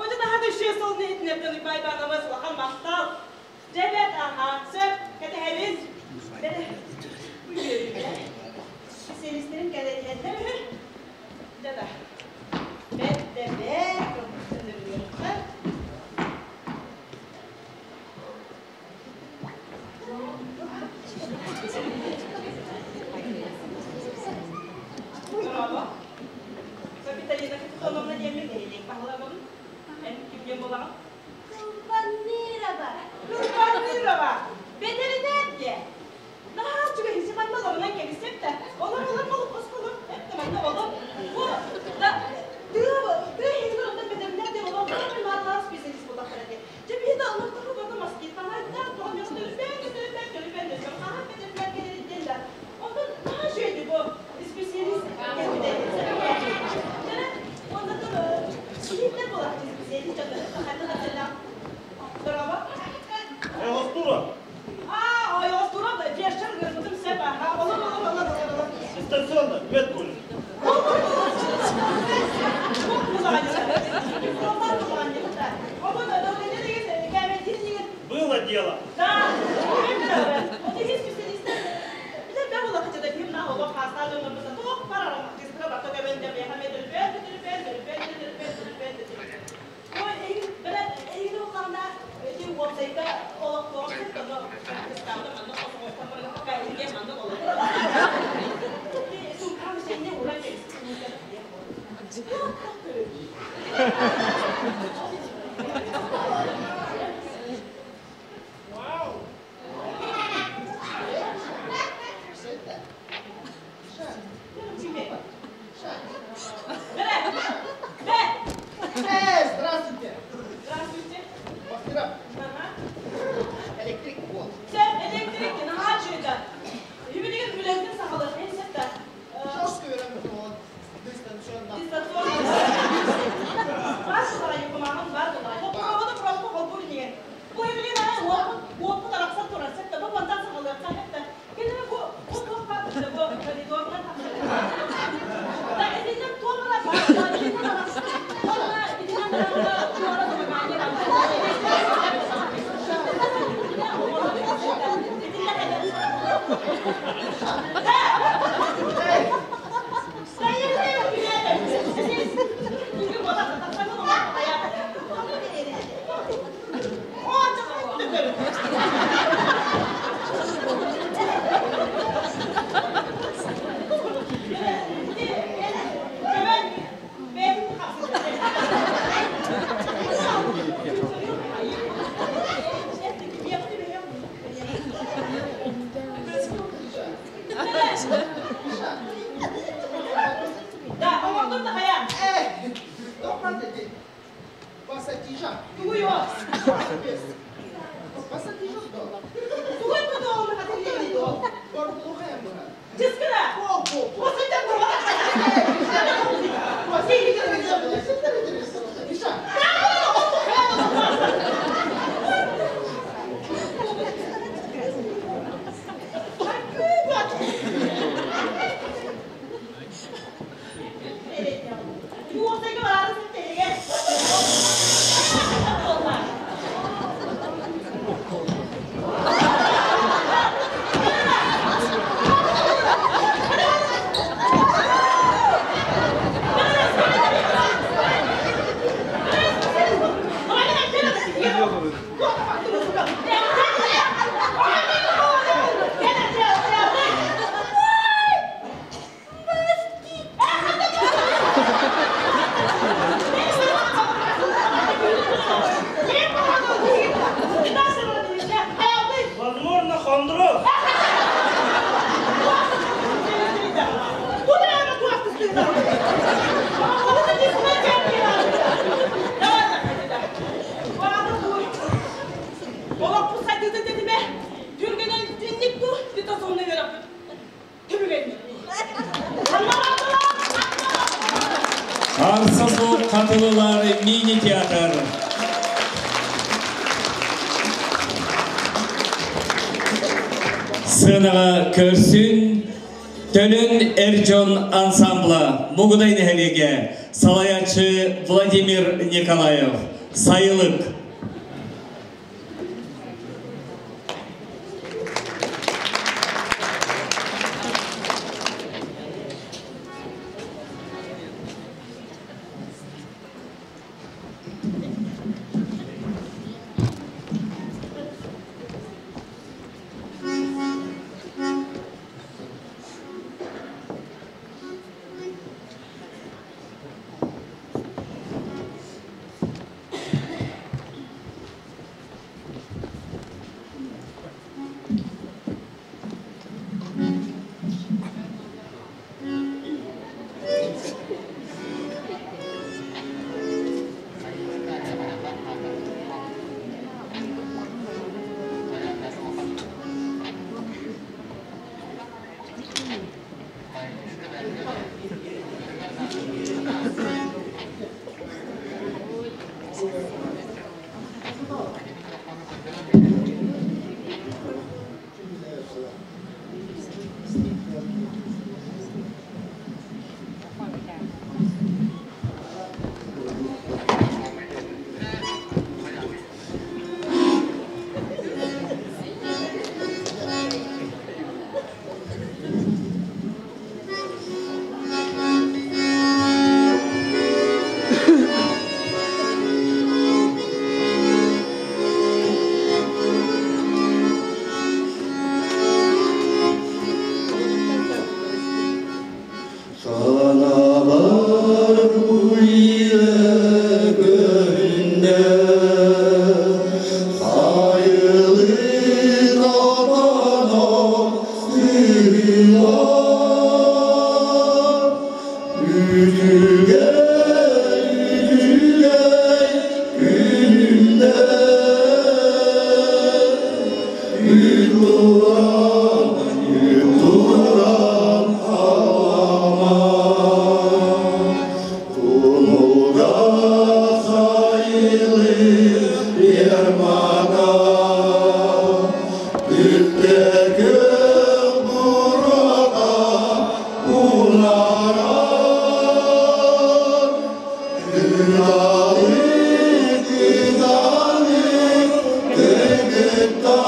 Ожа наһаа да үчүгэй суолун иһитинэрдэн Уйбаан Иванович улахан махтал. Дьэ бэрт, аха, сөп, кэтэһэбин. Бэрэ, үөрүүгэ. Специалистэрин кэлэн иһэллэр үһү. Дьэ да, бэрт да бэрт, төннөрүөххэ. Браво. Капиталина Капитоновна диэммин нэһилиэк баһылабын. Эн кимҥэ буолаҕын? Кылбаннырова. Кылбаннырова. Бэтэринээр диэ. Наһаа үчүгэй манна олорунан кэбисэп да. Олор олор олох осколор. Эп да манна олор. Бу да тыа тыа иһигэр онно бэтэринээр диэн олор наадалаах специалист буоллахтара диэ. Дьэ биһи да олохтоку бота москитанайда тоҕо мөстөрүпээн көтөрүпээн төрүпээн өсөр хаһан бэтэринээр кэлэрин диэн да. Онтон наһаа үчүгэй бу специалист кэлбитэ. Дьэ онно киһиттэр буолааччы специалист дьоннор ханна Дорообо. Ойоҕостуура. Аа, ойоҕостуура фельдшер ыҥырбытым сөп аха. Олор, олор, олор, олор, олор. Дистанционно, медпункт. Было дело. Да, вот есть специалисты. Вау! Здравствуйте. Здравствуйте. Мастера. Ага. Электрик вот. Сөп, электрик, наһаа үчүгэй. Юбилейин үлэтин сахалар, эн сөп да. Жестко верен вот. Дистанционно. Дистанционно. Бар булаҕай, кумааҕын бар булаҕай. Хоппуруобаны пропу холбуур инигин. Бу юбилейин аҕай уоппут, уоппут арахсан турар сөп да, бу мантан саҕалыахха сөп да. Кинини бу, бу туох баар бу коридорынан тахсар. Да, итиннэ туох эрэ баар, итиннэ арахсан. Уонна итиннэ туора замыкание Да, оҥордум да хайа. Э, тоқпан деді. Пассатижа. Тугуй о. Пассатижа до. Тугуй туту олны хатыллы до. Барбулуха мына. Чыскына. Пол, пол, пол. Осыйдан турбата. Олохпут сайдыытын тэтимэ түргэнэ итинник дуу, ити сонно үөрэхпит түмүгэ инник дуу. Харса суох хатылылар мини-театр. Сыанаҕа көрсүн Төлөн эр дьон ансамбла Мугудай нэһилиэгэ, салайааччы Владимир Николаев. Сайылык. Саналар bu ile gönlümde sayılı kapanan sığlar Ütüge ütüge gününde Yutturan yutturan ağlama Kumulga sayılı bir mana Ütte gök burada unarar Günalık günalık gırgıttar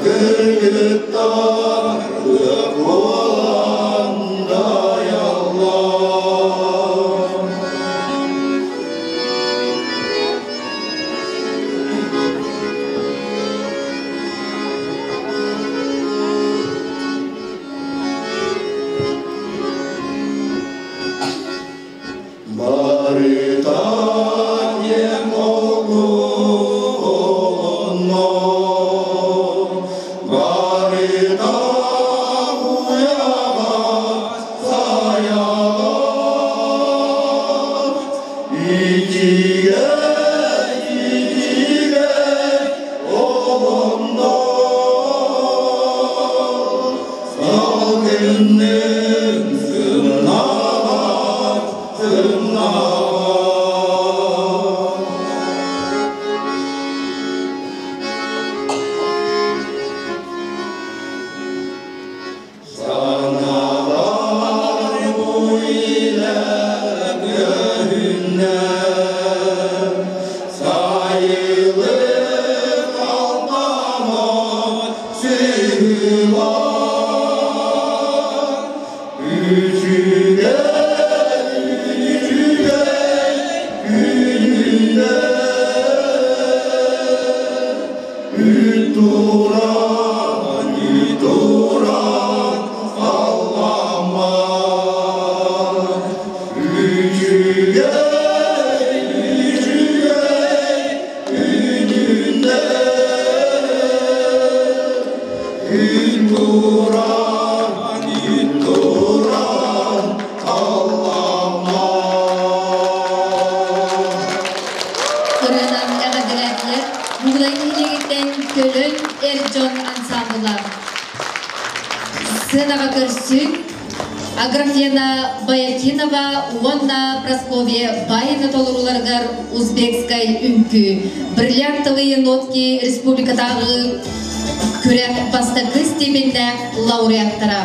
Gırgıttar olan dayallar. Барыта не могу, но барыта уява саяла. Итиге, итиге, олонно, Salgının sımnavat, sımnavat. Sana var bu ile göğünde sayılı kalmama sığlar. Üçüge, üçüge, gününde Ütturan, ütturan sallama. Üçüge, üçüge, gününde Ütturan, ütturan. Төлөн эр дьон ансаамбыла. Сценаҕа көрсүҥ Аграфена Баякинова уонна Прасковья Баина толорууларыгар узбекскай үҥкүү «Бриллиантовые нотки» республикатааҕы күрэх бастакы степеннээх лауреаттара.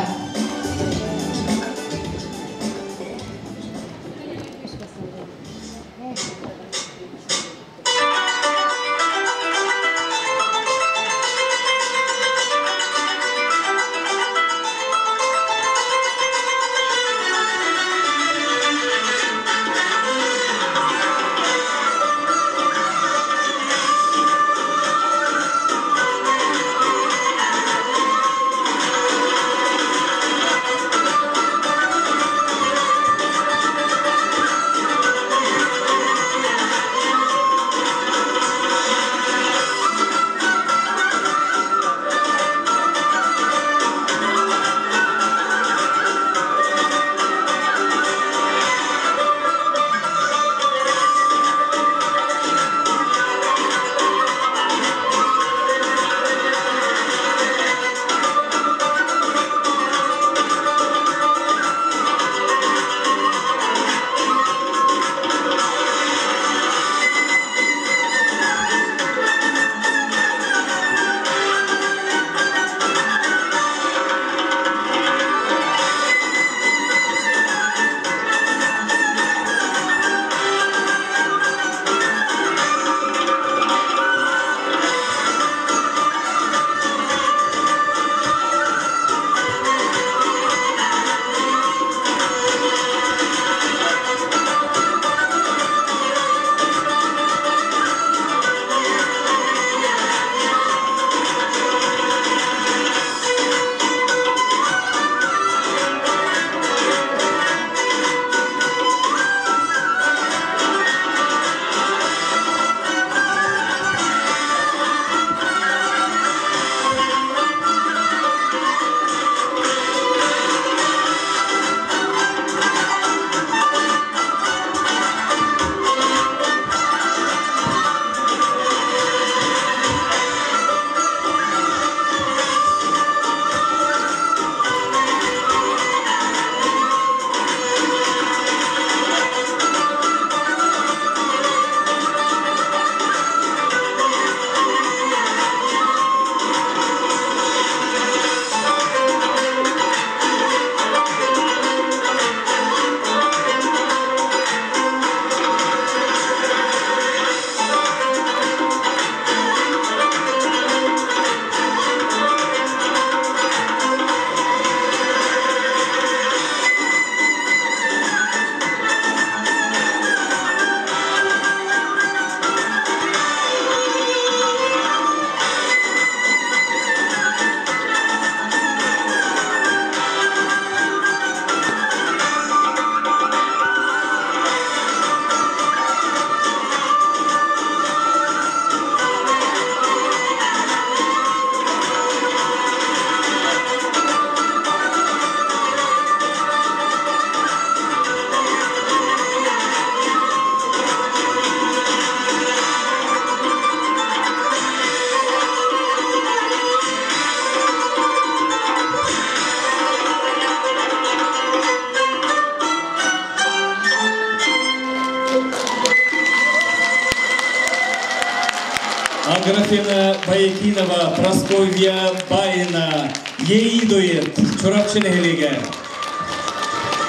Аграфена Баякинова, Прасковья Баина, Ейдует, Чурапчы нэһилиэгэ.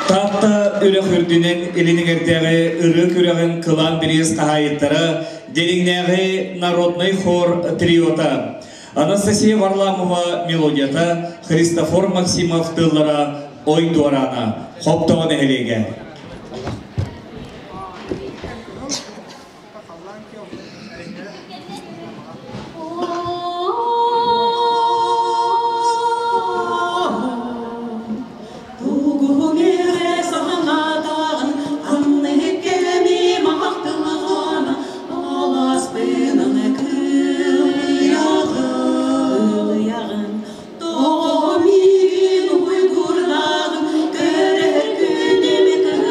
Таатта үрэх үрдүнэн илиниҥэрдээҕи ырыа күрэҕин кылаан бириис хаһаайыттара Дириҥнээҕи народнай хор триота. Анастасия Варламова мелодията, Христофор Максимов тыллара Ой дуораана, Хоптоҕо нэһилиэгэ. Тоҕо миигин уйгурдаҕын, көрөр күнүм.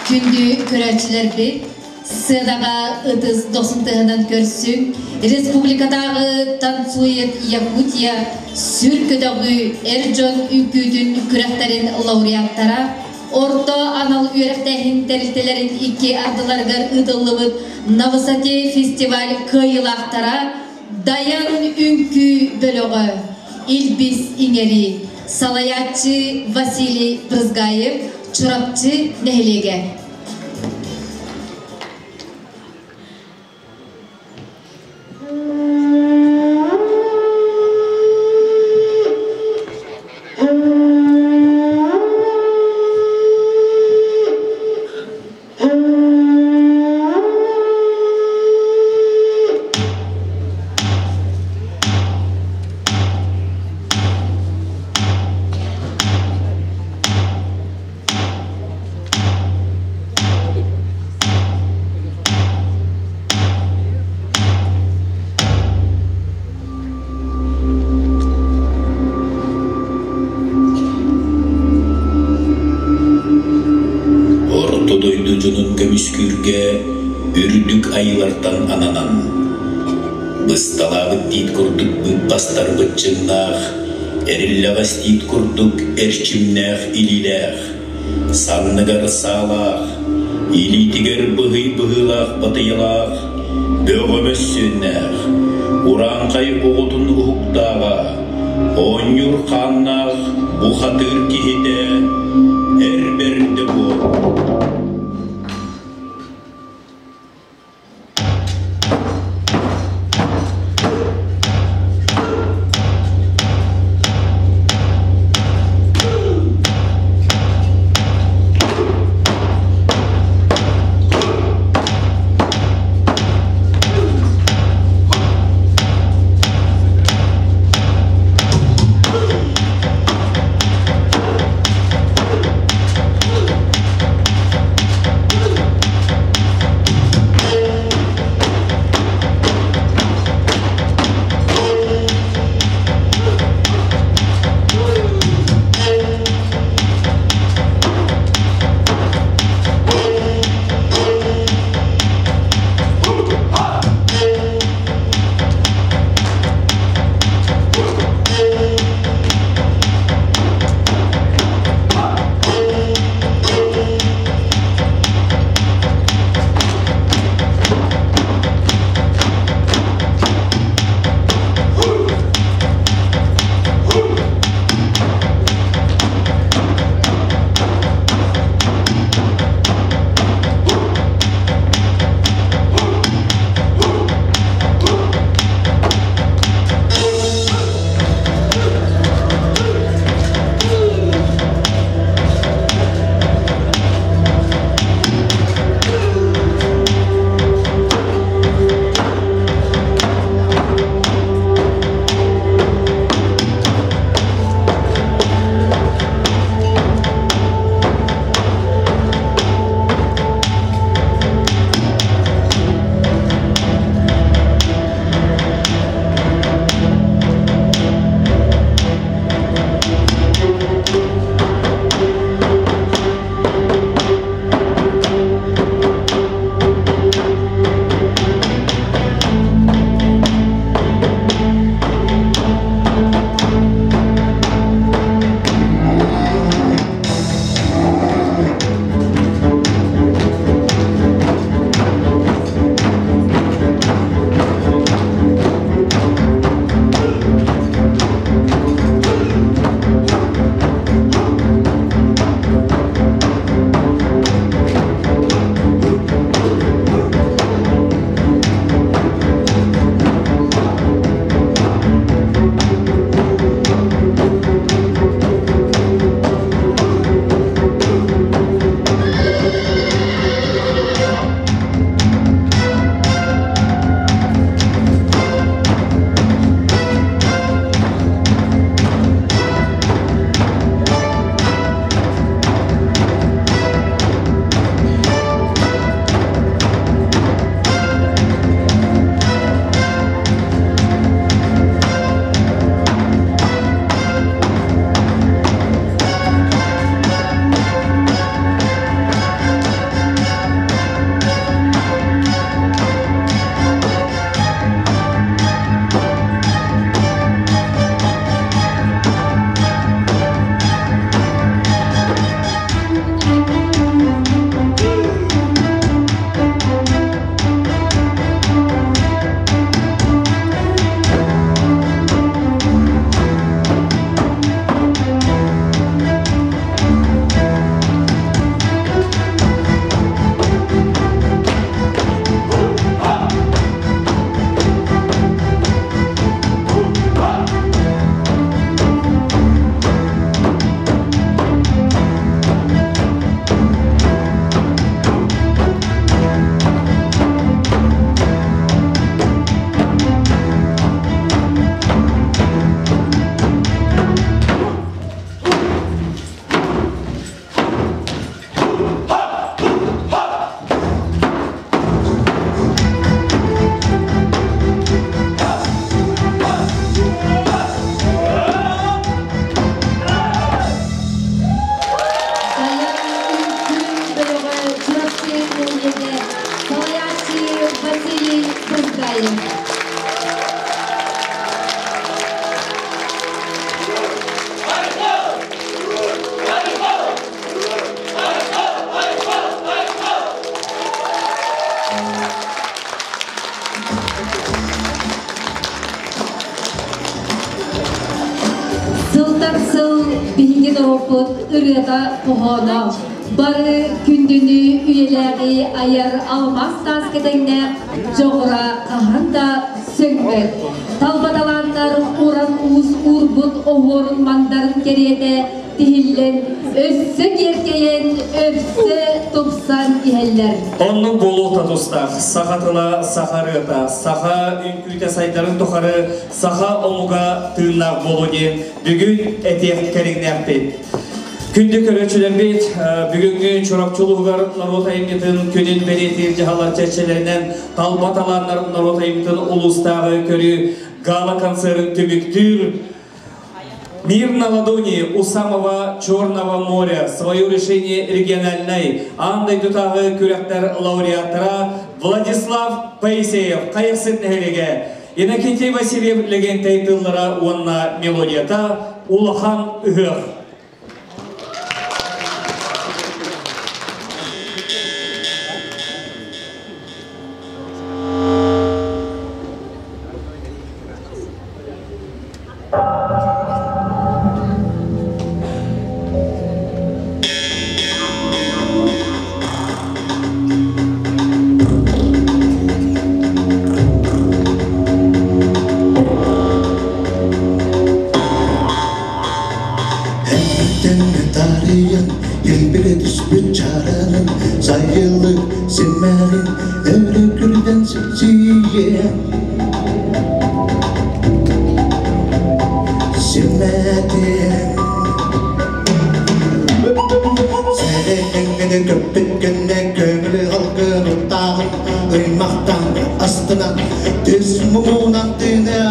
Күндү көрөөччүлэрбит, сценаҕа ытыс дохсун тыаһынан көрсүҥ, республикатааҕы Танцует Якутия сүр көтөҕүү эр дьон үҥкүүтүн күрэхтэрин лауреаттара, орто анал үөрэхтээһин тэрилтэлэрин икки ардыларыгар ыытыллыбыт На высоте фестиваль кыайыылаахтара Дайан үҥкүү бөлөҕө, Илбис иҥэрии, салайааччы Василий Брызгаев, Чурапчы нэһилиэгэ. Орто дойду дьонун көмүскүүргэ үрдүк айыылартан ананан, бысталаабыт тиит курдук быыппастар быччыҥнаах, эриллэҕэс тиит курдук эрчимнээх илиилээх, санныгар саалаах, илиитигэр быһый быһыылаах батыйалаах, бөҕө мөссүөннээх, урааҥхай оҕотун уһуктааҕа, оонньуур хааннаах бухатыыр киһитэ эр бэрдэ буол. норуоппут ырыата хоһооно бары күндүнү үйэлээҕи айар алмаас тааска тэҥнээх дьоҕура хаһан да сөҥмөт. Талба талааннар уран уус уурбут оһуорун мандарын кэриэтэ тиһиллэн, өссө киэркэйэн, өссө тупсан иһэллэр. Оннук буолуох да тустаах. Саха тыла, саха ырыата, саха үҥкүүтэ сайдарын тухары саха омуга тыыннаах буолуо диэн бүгүн этиэх кэриҥнээхпит. Күндү көрөөччүлэрбит, бүгүҥҥү Чурапчы улууһугар норуот айымньытын күнүн бэлиэтиир дьаһаллар чэрчилэринэн талба талааннар норуот айымньытын улуустааҕы көрүү гала-концерын түмүктүүр Мир на ладони у самого Черного моря. Свое решение региональной аан дойдутааҕы күрэхтэр лауреаттара Владислав Поисеев Хайахсыт нэһилиэгэ Иннокентий Васильев Лэгэнтэй тыллара уонна мелодията Улахан ыһыах. Тарыйан, елбире түспүт чаранын, сайылык симмэрин, өрө күрден сипсийен. Симмэтин. Сэрэнэҥҥини көппүт кэннэ көҥүлү алгын уттааҕын, ыймахтан астынан, түс муҥунан тыыныаҕын.